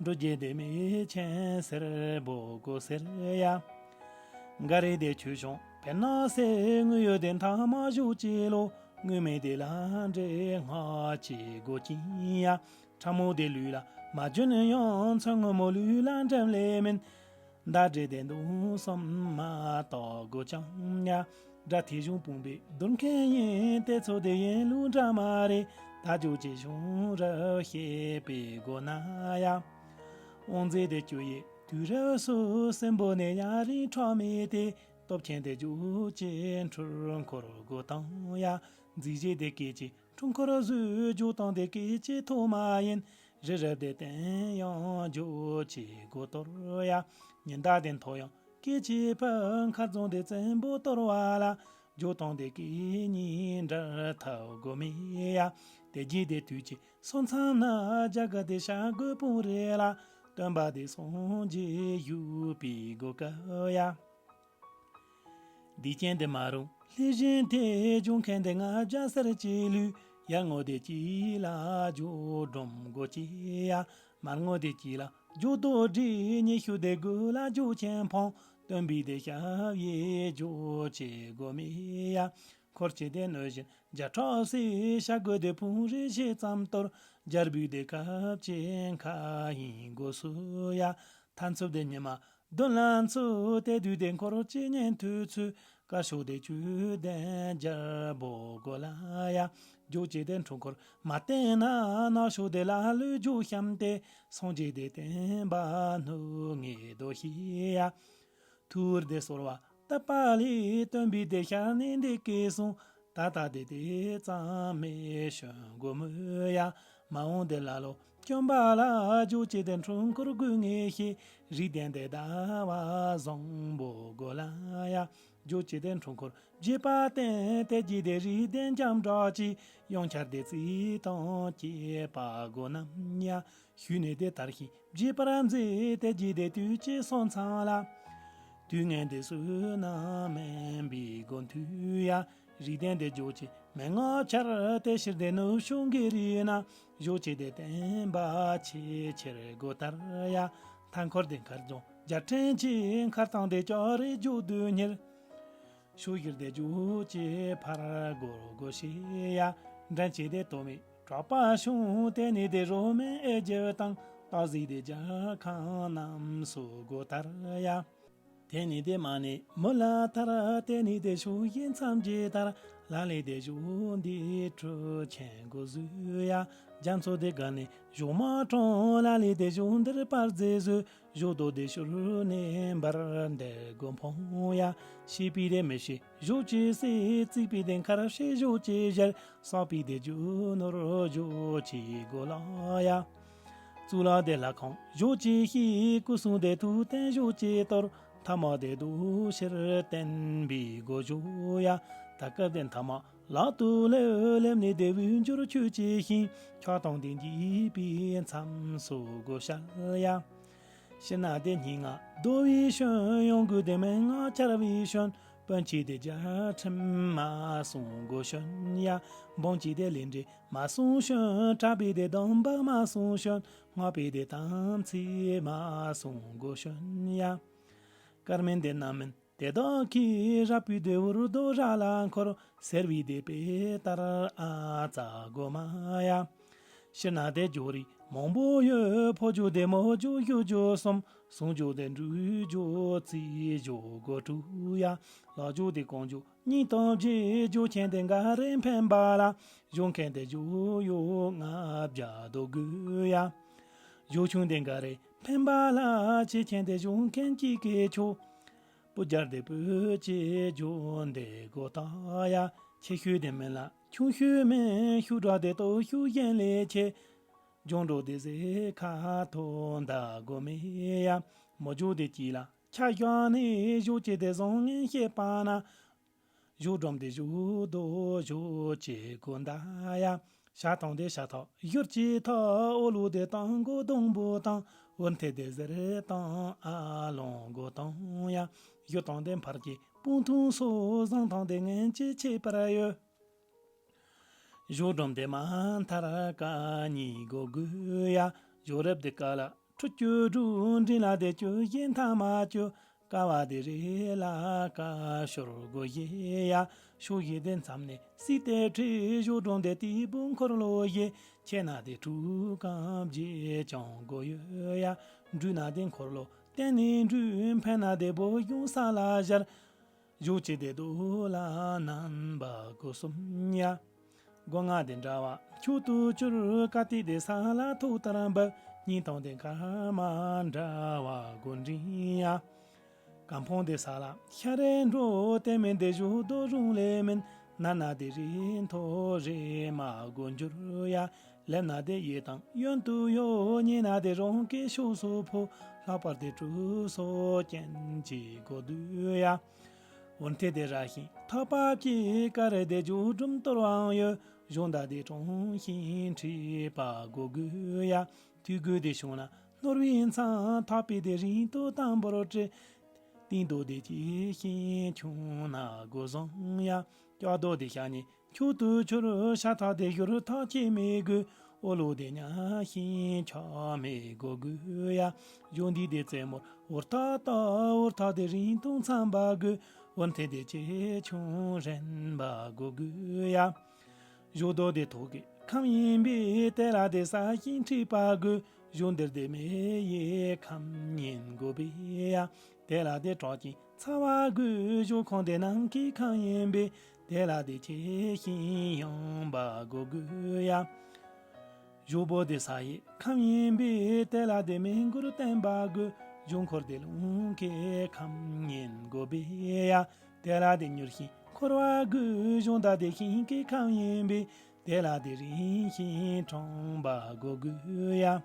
འབྲུ་རྒྱལ་དེ་མི་ཆེན་སེར་པོ་སྒོ་སེར་ཡ། འགའ་རེ་དེ་ཆུ་བྱུང་བེར་ནག་སེར། དངུལ་ཡོད་དེ་མཐའ་མ་བཞུགས་ཀྱི་ལོ། དངུལ་མེད་དེ་ལ་འདྲེ་སྔགས་ཀྱི་སྒོ་ཅན་ཡ། ཁྲ་མོ་དེ་ལུས་ལ་མ་བྱོན་ཡང་། མཚོན་སྔོན་མོ་ལུས་ལ་འགྲིམ་ལེ་མིན། མདའ་འདྲེ་དེ་མདུང་གསུམ་མ་དག་སྒོ་ཅན་ཡ། དགྲ་ཐེ་གཞུང་དཔུང་པའི་རྡུལ་མཁན་ཡིན། དེ་ཚོ་དེ་ཡིན་ལུགས་འདྲ་མ་རེད། ད་ཇོ་ཅེ་གཞུང་རབ་བཤད་པའི་སྒོ་ན་ཡ། དབང་རྫས་དེ་སྐྱོ་ཡི་དུས་རབས་སུ། སྲིན་པོ་ནས་ཡ་རིང་ཁྲོ་མེད་དེ། སྟོབས་ཆེན་དེ་ཇོ་ཅེ་འཁྲུལ་འཁོར་སྒོ་དང་ཡ། མཛེས་བྱེད་དེ་སྐད་ཅིག་འཁྲུལ་འཁོར་བཟོས། ཇོ་དང་དེ་སྐད་ཅིག་ཐོག་མ་ཡིན། རི་རབ་དེ་བརྟན་ཡང་ཇོ་ཅེ་སྒོ་གཏོར་ཡ། ཉི་ཟླ་དེ་མཐོ་ཡང་སྐད་ཅིག་ཕུ། མཁར་རྫོང་དེ་བཙན་པོ་གཏོར་བ་ལ། ཇོ་དང་དེ་སྐད་གཉིས་འདྲ་ཐབས་སྒོ་མེད་ཡ། དེ་རྗེས་དེ་དུས་ཀྱི་སོང་མཚམས་ན། རྒྱ་གར་དེ་བྱ་རྒོད་སྤུངས་རི་ལ། སྟོན་པ་དེ་སངས་རྒྱས་བཞུགས་པའི་སྒོ་ཀ་ཡ། སྡིག་ཅན་དེ་མ་རུངས་ལྷས་བྱིན་དེ། སྦྱོང་མཁན་དེ་ལྔ་བརྒྱ་སེར་གྱི་ལུས། ཡར་ངོ་དེ་གཅིག་ལ་ཇོ་སྒྲོམ་སྒོ་གཅིག་ཡ། མར་ངོ་དེ་གཅིག་ལ་ཇོ་རྡོ་སྒྲིག་ཉི་ཤུ་དེ་དགུ་ལ་ཇོ་ཆེན་འཕང་། སྟོན་པའི་དེ་ཞབས་གཡས་ཇོ་ཅེ་སྒོ་མེད་ཡ། འཁོར་གྱི་དེ་གནོད་སྦྱིན་ རྒྱ་ཁྲག་སེ་ཤ་དགོས་དེ་ཕུང་རེ་ཞེ་ཙམ་གཏོར། རྒྱལ་བུས་དེ་ཁབ་ཅན་ཁ་ཡིན་དགོས་སུ་ཡ། མཐའ་མཚུབ་དེ་ཉི་མ་བདུན་ལ་མཚུ་དེ་དུས་དེ་འཁོར་ཅི་ཉན་དུས་ཚུ། དཀར་ཕྱོགས་དེ་བཅུད་ལྡན་རྒྱལ་པོ་དགོས་ལ་ཡ། རྒྱུ་ཅི་དེ་འཁྲུངས་འཁོར་མ་བསྟན་ན། ནག་ཕྱོགས་དེ་ལ་ལུས་རྒྱུ་བཤམས་ཏེ། སངས་རྒྱས་དེ་བསྟན་པ་སྣུབ་ངེས་དོ་ཞེས་ཡ། ཐུར་དེ་གསོལ་བ་བཏབ་པ་ལས། སྟོན་པའི་དེ་ཤར་ནས་འདི་སྐད་གསུངས། ད་ལྟ་དེ་དེ་ཙམ་མེད་བྱོན་དགོས་མོད་ཡ། མ་འོངས་དེ་ལ་ལོ་སྐྱོན་པ་ལ། རྒྱུ་ཅི་དེ་འཁྲུངས་འཁོར་དགོས་ངེས་ཤེས། རིགས་ལྡན་དེ་ཟླ་བ་བཟང་པོ་དགོས་ལ་ཡ། རྒྱུ་ཅི་དེ་འཁྲུངས་འཁོར་བརྗེད་པ་བསྟན། དེ་རྗེས་དེ་རིགས་ལྡན་འཇམ་དྲག་ཅིག། ཡང་ཆར་དེ་རྩིས་དང་བཅས་པ་དགོས་རྣམས་ཡ། ཞུས་ནས་དེ་དར་ཞིང་བརྗིད་པར་མཛད། དེ་རྗེས་དེ་དུས་ཀྱི་སོང་ཚང་ལ། དུས་ངན་དེ་སུ་ན་མིན་པའི་དགོན་དུས་ཡ། རིགས་ལྡན་དེ་འཇོག་ཅིང་མན་ངག་འཆར། དེ་ཕྱིར་དེ་ནུབ་ཕྱོགས་གི་རིགས་ན། གཞོགས་ཅིག་དེ་བསྟན་པ་ཆེས་ཆེར་དགོས་ལྟར་ཡ། མཐའ་འཁོར་དེ་མཁར་རྫོང་རྒྱལ་ཕྲན་གྱི། མཁར་དང་དེ་ལྕགས་རི་རྒྱུ་དུས་གཉེར། ཕྱོགས་བཞིར་དེ་རྒྱུ་ཅེས་ཕར་རྒོལ་དགོས་ཤེས་ཡ། འགྲན་བྱེད་དེ་དོ་མེད་གྲགས་པ་བྱུང་། དེ་ནས་དེ་རོ་མེན་ཨེ་རྒྱབ་དང་། སྟག་གཟིག་དེ་རྒྱལ་ཁང་རྣམས་སུ་དགོས་ལྟར་ཡ། དེ་ནས་དེ་མ་ནས་མུ་ལ་ཐར། དེ་ནས་དེ་ཕྱོགས་བཞི་མཚམས་བརྒྱད་ལྟར། ལ་ལས་དེ་ཕྱོགས་འདི་གྲུ་ཆེན་དགོས་བཟོས་ཡ། རྒྱ་མཚོ་དེ་ག་ནས་ཕྱོགས་མ་དྲངས། ལ་ལས་དེ་ཕྱོགས་འདིར་པར་མཛེས་བཟོས། གཞོགས་རྡོ་དེ་ཤུར་ནས་འབར་འདི་སྒོ་འཕང་ཡ། ཤེས་པའི་དེ་མི་ཤེས་གཞོགས་ཅེས་སྲིད། བརྩིགས་པའི་དེ་མཁར་བྱེད་གཞོགས་ཅེས་བཞར། བསགས་པའི་དེ་རྒྱུ་ནོར་གཞོགས་ཅེས་དགོས་ལ་ཡ། གཙུག་ལག་དེ་ལྷ་ཁང་གཞོགས་ཅེས་ཤེས། སྐུ་གསུང་དེ་ཐུགས་རྟེན་གཞོགས་ཅེས་གཏོར། ཐ་མ་དེ་རྡོ་ཕྱིར་བསྟན་པའི་སྒོ་གཞོགས་ཡ། ད་སྐབས་དེ་ཐ་མ་ལག་ཏུ་སླེབས། སླེབས་ནས་དེ་བོད་འགྱུར་ཆོས་ཅེས་ཤིང་། ཆགས་སྡང་དེ་འཇིག་པའི་མཚམས་སུ་སྒོ་བཤལ་ཡ། ཕྱི་ན་དེ་སྙིང་ང་རྡོ་བའི་ཤོན། གཡོ་འགུལ་དེ་མན་ངག་འཆར་བའི་ཤོན། དཔོན་གྱི་དེ་རྒྱལ་ཁྲིམས་མ་སྲུང་དགོས་ཤོན་ཡ། འབངས་ཀྱི་དེ་ལས་འབྲས་མ་སྲུང་ཤོན། གྲགས་པའི་དེ་སྡོམ་པ་མ་སྲུང་ཤོན། སྔགས་པའི་དེ་དམ་ཚིག་མ་སྲུང་དགོས་ཤོན་ཡ། སྐར་མིན་དེ་རྣམ་སྨིན་དེ་དག་གིས། རབ་བུའི་དེ་འུར་རྡོ་ར་ལ་འཁོར། སེར་བའི་དེ་དཔེ་ལྟར་ཨ་ཙ་དགོས་མ་ཡ། ཕྱི་ན་དེ་ཇོ་རི་མང་པོ་ཡོད། ཕོ་ཇོ་དེ་མོ་ཇོ་ཡུ་ཇོ་གསུམ། ཟུང་ཇོ་དེ་འབྲུག་ཇོ་རྩིས་ཇོ་སྒོ་དྲུག་ཡ། ལག་ཇོ་དེ་གང་ཇོ་སྙིང་སྟོབས་རྗེ། ཇོ་ཆེན་དེ་འགའ་རེ་འཕེན་པ་ལ། ཇོ་མཁན་དེ་ཇོ་ཡོ་ལྔ་བརྒྱ་དོ་དགོས་ཡ། ཇོ་ཆུང་དེ་འགའ་རེ་འཕེན་པ་ལ། ཆེ་ཆེན་དེ་ཇོ་མཁན་གཅིག་གི་ཆོ། སྤུ་རྒྱལ་དེ་སྤུ་ཅེས་ཇོ་འདི་སྒོ་ལྟ་ཡ། ཆེ་ཤོས་དེ་མིན་ལ་ཆུང་ཤོས་མིན། ཤུགས་དྲག་དེ་སྟོབས་ཤུགས་གཞན་ལས་ཆེ། ལྗོངས་འགྲོ་དེ་ཟེ་ཁ་ཐོ་འདའ་སྒོ་མེ་ཡ། མོ་ཇོ་དེ་གཅིག་ལ་ཆ་བཞག་ནས། ཞོ་ཅེ་དེ་བཟང་ངན་བཤད་པ་ན། ཞོ་སྒྲོམ་དེ་ཞོ་རྡོ་ཞོ་ཅེ་སྒོ་འདའ་ཡ། ཤ་ཐང་དེ་ཤ་ཐག་ཞོར་ཅེ་ཐག་འོ་ལོ་དེ་དང་སྒོ་སྡོང་པོ་དང་། འོར་མཐེ་དེ་ཟེར་དང་ཨ་ལོང་སྒོ་དང་ཡ། ཞོ་ཐང་དེ་འཕར་ཅེ་སྤུངས་ཐུང་སོ། བཟང་ཐང་དེ་ངན་ཅེ་ཆེ་པར་ཡོད། ཞོ་སྒྲོམ་དེ་མ་མཐར་ཀ་གཉིས་སྒོ་དགོས་ཡ། ཞོ་རབ་དེ་ཀ་ལ་ཁྲུ་བཅུ་དྲུག་འབྲིང་ལ་དེ་བཅུ་བཞི་མཐའ་མ་བཅུ། ཀ་བ་དེ་རེ་ལ་ཀ་ཤོར་སྒོ་བཞི་ཡ། ཤོ་བཞི་དེ་མཚམས་ནས་སྲིད་དེ་ཁྲི། ཞོ་སྒྲོམ་དེ་སྟེགས་བུ་འཁོར་ལོ་བཞི། ཆེ་ན་དེ་ཁྲུ་གང་བརྒྱད་ཀྱང་སྒོ་ཡོད་ཡ། འབྲུ་ན་དེ་འཁོར་ལོ་བརྟན་ནས་འབྲུ། འཕེན་ན་དེ་བོ་གཞུང་ས་ལ་བཞར། ཞོ་ཅེ་དེ་རྡོ་ལ་རྣམ་པ་སྒོ་གསུམ་ཡ། སྒོ་ལྔ་དེ་འདྲ་བ་མཆོག་ཏུ་གྱུར། ཀ་ཏི་དེ་ས་ལ་ཐོག་ལྟར་འབབ། སྙིང་ཐང་དེ་མཁལ་མ་འདྲ་བ་སྒོ་འབྲིང་ཡ། ཀ་འཕང་དེ་ས་ལ་ཤ་རེ་འགྲོ། དེ་མིན་དེ་ཞོ་རྡོ་རུང་ལས་མིན། ན་ན་དེ་རི་མཐོ་རེ་མ་སྒོ་འགྱུར་ཡ། ལེབ་ན་དེ་གཡས་དང་གཡོན་དུ་ཡོད། གཉེ་ན་དེ་རང་གི་ཕྱོགས་སུ་འཕོ། ལྷག་པར་དེ་གྲུ་སོ་ཅན་གྱི་སྒོ་བསྡུ་ཡ། འོར་མཐེ་དེ་ར་ཤིང་ཐག་པ་གཅིག། ཀ་རེ་དེ་ཇོ་སྒྲོམ་གཏོར་བའང་ཡོད། གཞོང་མདའ་དེ་དྲང་ཤིང་འཁྲིད་པ་སྒོ་དགོས་ཡ། དུས་དགོས་དེ་བྱུང་ན་ནོར་བུའི་མཚང་། ཐག་པའི་དེ་རིང་དུ་དམ་པོར་བྲི། ཏིང་རྡོ་དེ་ལྕི་ཞིང་ཆུང་ན་སྒོ་བཟང་ཡ། ལྕགས་རྡོ་དེ་ཤ་ཉེ་མཆོག་ཏུ་གྱུར། ཤ་ཐག་དེ་ཞོར་ཐག་ཆད་མི་དགོས། འོ་ལོ་དེ་ཉག་ཤིང་ཆག་མི་སྒོ་དགོས་ཡ། གཞོང་འདི་དེ་རྩེ་མོར་འོར་ཐག་བཏགས། འོར་ཐག་དེ་རིང་ཐུང་འཚམ་པ་དགོས། འོར་མཐེ་དེ་ཆེ་ཆུང་རན་པ་སྒོ་དགོས་ཡ། གཞུང་དོན་དེ་ཐོག་གི་ཁམས་ཡིན་པས། དེ་ལ་དེ་ས་ཞིང་འཁྲིད་པ་དགོས། གཞུང་འདིར་དེ་མེ་ཡི་ཁམས་ཡིན་དགོས་པས་ཡ། དེ་ལ་དེ་གྲགས་ཅན་ཚ་བ་དགོས། གཞུང་ཁམས་དེ་ནམ་མཁའི་ཁམས་ཡིན་པས། དེ་ལ་དེ་ཆེ་ཞིང་ཡངས་པ་དགོས་དགོས་ཡ། གཞུང་པོ་དེ་ས་ཡི་ཁམས་ཡིན་པས། དེ་ལ་དེ་མི་འགུལ་བརྟན་པ་དགོས། གཞུང་འཁོར་དེ་རླུང་གི་ཁམས་ཡིན་དགོས་པས་ཡ། དེ་ལ་དེ་མྱུར་ཞིང་འཁོར་བ་དགོས། གཞུང་དག་དེ་ཤིང་གི་ཁམས་ཡིན་པས། དེ་ལ་དེ་རིང་ཞིང་གྲང་བ་དགོས་དགོས་ཡ།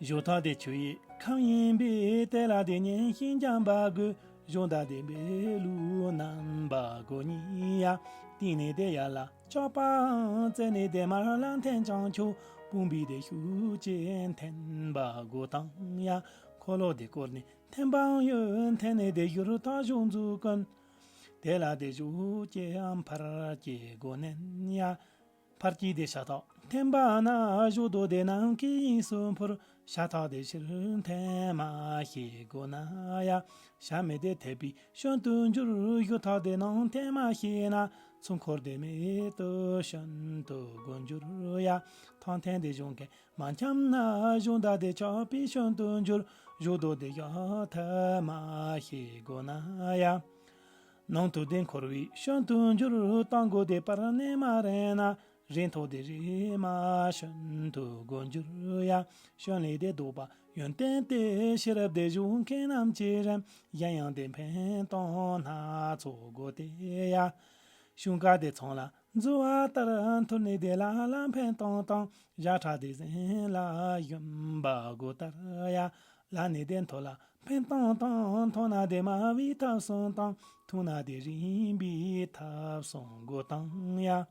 གཞུང་ཐག་དེ་ཆུ་ཡི་ཁམས་ཡིན་པས། དེ་ལ་དེ་ཉིན་ཞིང་འཇམ་པ་དགོས། གཞུང་དག་དེ་འབེལ་ལུགས་རྣམ་པ་དགོས་ཉིད་ཡ། སྟེང་ནས་དེ་ཡར་ལ་ཆགས་པའང་། རྩེ་ནས་དེ་མར་ལ་འཐེན་ཀྱང་ཆོག་དཔུང་པའི་དེ་ཤུགས་ཀྱིས་འཐེན་པ་དགོས་དང་ཡ། འཁོར་ལོ་དེ་བསྐོར་ནས་འཐེན་པའང་ཡོད། འཐེན་ནས་དེ་གཞུང་ཐག་གཞུང་མཛུབ་ཀུན། དེ་ལ་དེ་གཞུང་གཅིག་ཕར་གཅིག་དགོས་ནན་ཡ། ཕར་གཅིག་དེ་ཤ་ཐག་འཐེན་པ་ན། གཞུང་དོན་དེ་ནམ་མཁའི་དབྱིངས་སུ་འཕུར། ཤ་ཐག་དེ་ཕྱིར་འཐེན་མ་ཤེས་དགོས་ན་ཡ། ཤ་མེད་དེ་འཐེན་པའི་ཤུན་ཏུ་འགྱུར། གཞུང་ཐག་དེ་ནང་འཐེན་མ་ཤེས་ན། ཚུར་འཁོར་དེ་མེད་དུ་ཤུན་ཏུ་དགོས་འགྱུར་ཡ། ཐག་འཐེན་དེ་གཞུང་གིས་མ་འཁྱམས་ན། གཞུང་དག་དེ་ཆགས་པའི་ཤུན་ཏུ་འགྱུར། གཞུང་དོན་དེ་ཡང་འཐེན་མ་ཤེས་དགོས་ན་ཡ། ནང་དུ་དེ་འཁོར་བའི་ཤུན་ཏུ་འགྱུར། སྟེང་སྒོ་དེ་བར་ནས་མ་རན་ན། རན་ཐོག་དེ་རེ་མ་ཤུན་ཏུ་དགོས་འགྱུར་ཡ། ཤུན་ལས་དེ་ལྡོག་པ་ཡོན་ཏན་ཏེ། ཤེས་རབ་དེ་གཞུང་མཁན་རྣམས་ཀྱིས་རན། གཞན་ཡང་དེ་འཕེན་སྟངས་སྣ་ཚོགས་དགོས་ཏེ་ཡ། ཤུན་ཀ་དེ་ཚང་ལ་འཛུལ་བ་ལྟར། འཐུར་ནས་དེ་ལ་ལ་འཕེན་སྟངས་དང་། ཞབས་ཁྲ་དེ་ཟན་ལ་ཞོན་པ་དགོས་ལྟར་ཡ། ལ་ནས་དེ་མཐོ་ལ་འཕེན་སྟངས་དང་། མཐོ་ན་དེ་དམའ་བའི་ཐབ་གསུམ་དང་། ཐུང་ན་དེ་རིམ་པའི་ཐབ་གསུམ་དགོས་དང་ཡ།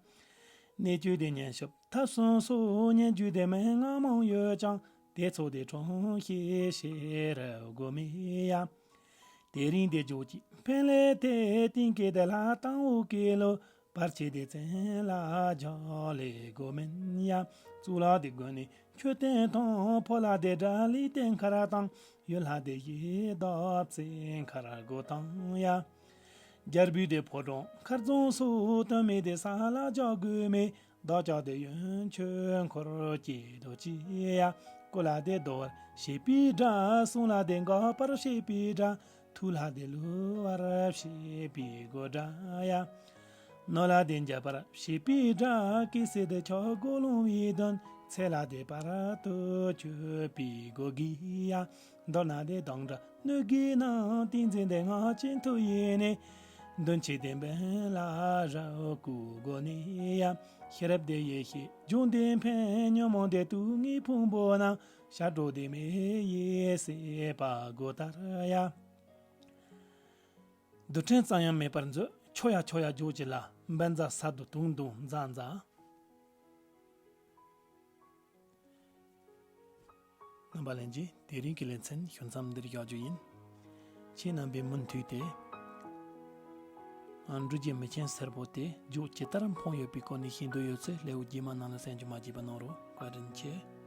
གནད་བཅུ་དེ་ཉན་ཞིབ་ཐབ་གསུམ་སོགས། ཉན་རྒྱུ་དེ་མན་ངག་མང་ཡོད་ཀྱང་། དེ་ཚོ་དེ་དྲང་ཤེས་ཤེས་རབ་དགོས་མེད་ཡ། དེ་རིང་དེ་འཇོག་ཅིག་འཕེན་ལས་དེ། སྟེང་སྐེ་དེ་ལ་དང་འོག་སྐེ་ལོ། བར་ཆད་དེ་བཙན་ལ་འཇོག་ལས་དགོས་མིན་ཡ། གཙུག་ལག་དེ་དགོན་ནས་མཆོད་རྟེན་དང་། ཕོ་ལ་དེ་དགྲ་ལས་བསྟེན་མཁར་དང་། ཡུལ་ལྷ་དེ་ཡི་བདག་བཙན་མཁར་དགོས་དང་ཡ། རྒྱལ་པོའི་དེ་ཕོ་བྲང་མཁར་རྫོང་སོགས། དོན་མེད་དེ་ས་ལ་འཇོག་དགོས་མེད། བདག་ཅག་དེ་ཡོན་མཆོད་འཁོར་བཅས་དུ་བཅས་ཡ། སྐུ་ལ་དེ་བསྡུ་བར་བྱེད་པའི་དགྲ། གསུང་ལ་དེ་འགག་པར་བྱེད་པའི་དགྲ། ཐུགས་ལ་དེ་བསླུ་བར་བྱེད་པའི་དགོས་དགྲ་ཡ། ནོར་ལ་དེ་འཇབ་པར་བྱེད་པའི་དགྲ། སྐྱེ་སྲིད་དེ་ཆག་སྒོ་སློང་བའི་གདོན། ཚེ་ལ་དེ་བར་དུ་གཅོད་པའི་དགོས་དགོས་ཡ། མདོར་ན་དེ་སྡང་དགྲ་གནོད་བགེགས་རྣམས། ཏིང་འཛིན་དེ་སྔགས་ཀྱི་མཐུ་ཡིས་ནི། གདོན་བྱེད་དེ་འབེན་ལ་རབ་བཀུག་དགོས་ནི་ཡ། ཤེས་རབ་དེ་ཡེ་ཤེས་འབྱུང་ལྡན་འཕེན། ཉོན་མོངས་དེ་དུག་ལྔའི་ཕུང་པོ་རྣམས། ཞབས་དྲུང་དེ་མེ་ཡིས་བསྲེག་པ་དགོས་ལྟར་ཡ། རྡུལ་ཕྲན་ཙམ་ཡང་མེད་པར་མཛོད། འཕྱོ་ཡ་འཕྱོ་ཡ་འཇོག་ཅིག་ལ། འབེན་རྫ་ས་རྡུལ་དུང་དུང་འཛག་འཛག། རྣམ་པ་ལྷན་རྒྱས། དེ་རིང་གི་ལེ་ཚན་ཞུ་མཚམས་འདིར་བཞག་རྒྱུ་ཡིན། ཁྱེད་རྣམ་པས་མུ་མཐུད་དེ། ཨ། འབྲུག་རྒྱལ་མི་ཆེན་སེར་པོ་དེ་རྒྱུ་ཇི་ལྟར་འཕངས་ཡོད་པའི་སྐོར་ནས་ཤེས་འདོད་ཡོད་ཚེ། ལེའུ་རྗེས་མ་ནང་ལ་གསན་རྒྱུ་མ་བརྗེད་པ་གནང་རོགས། བཀའ་དྲིན་ཆེ།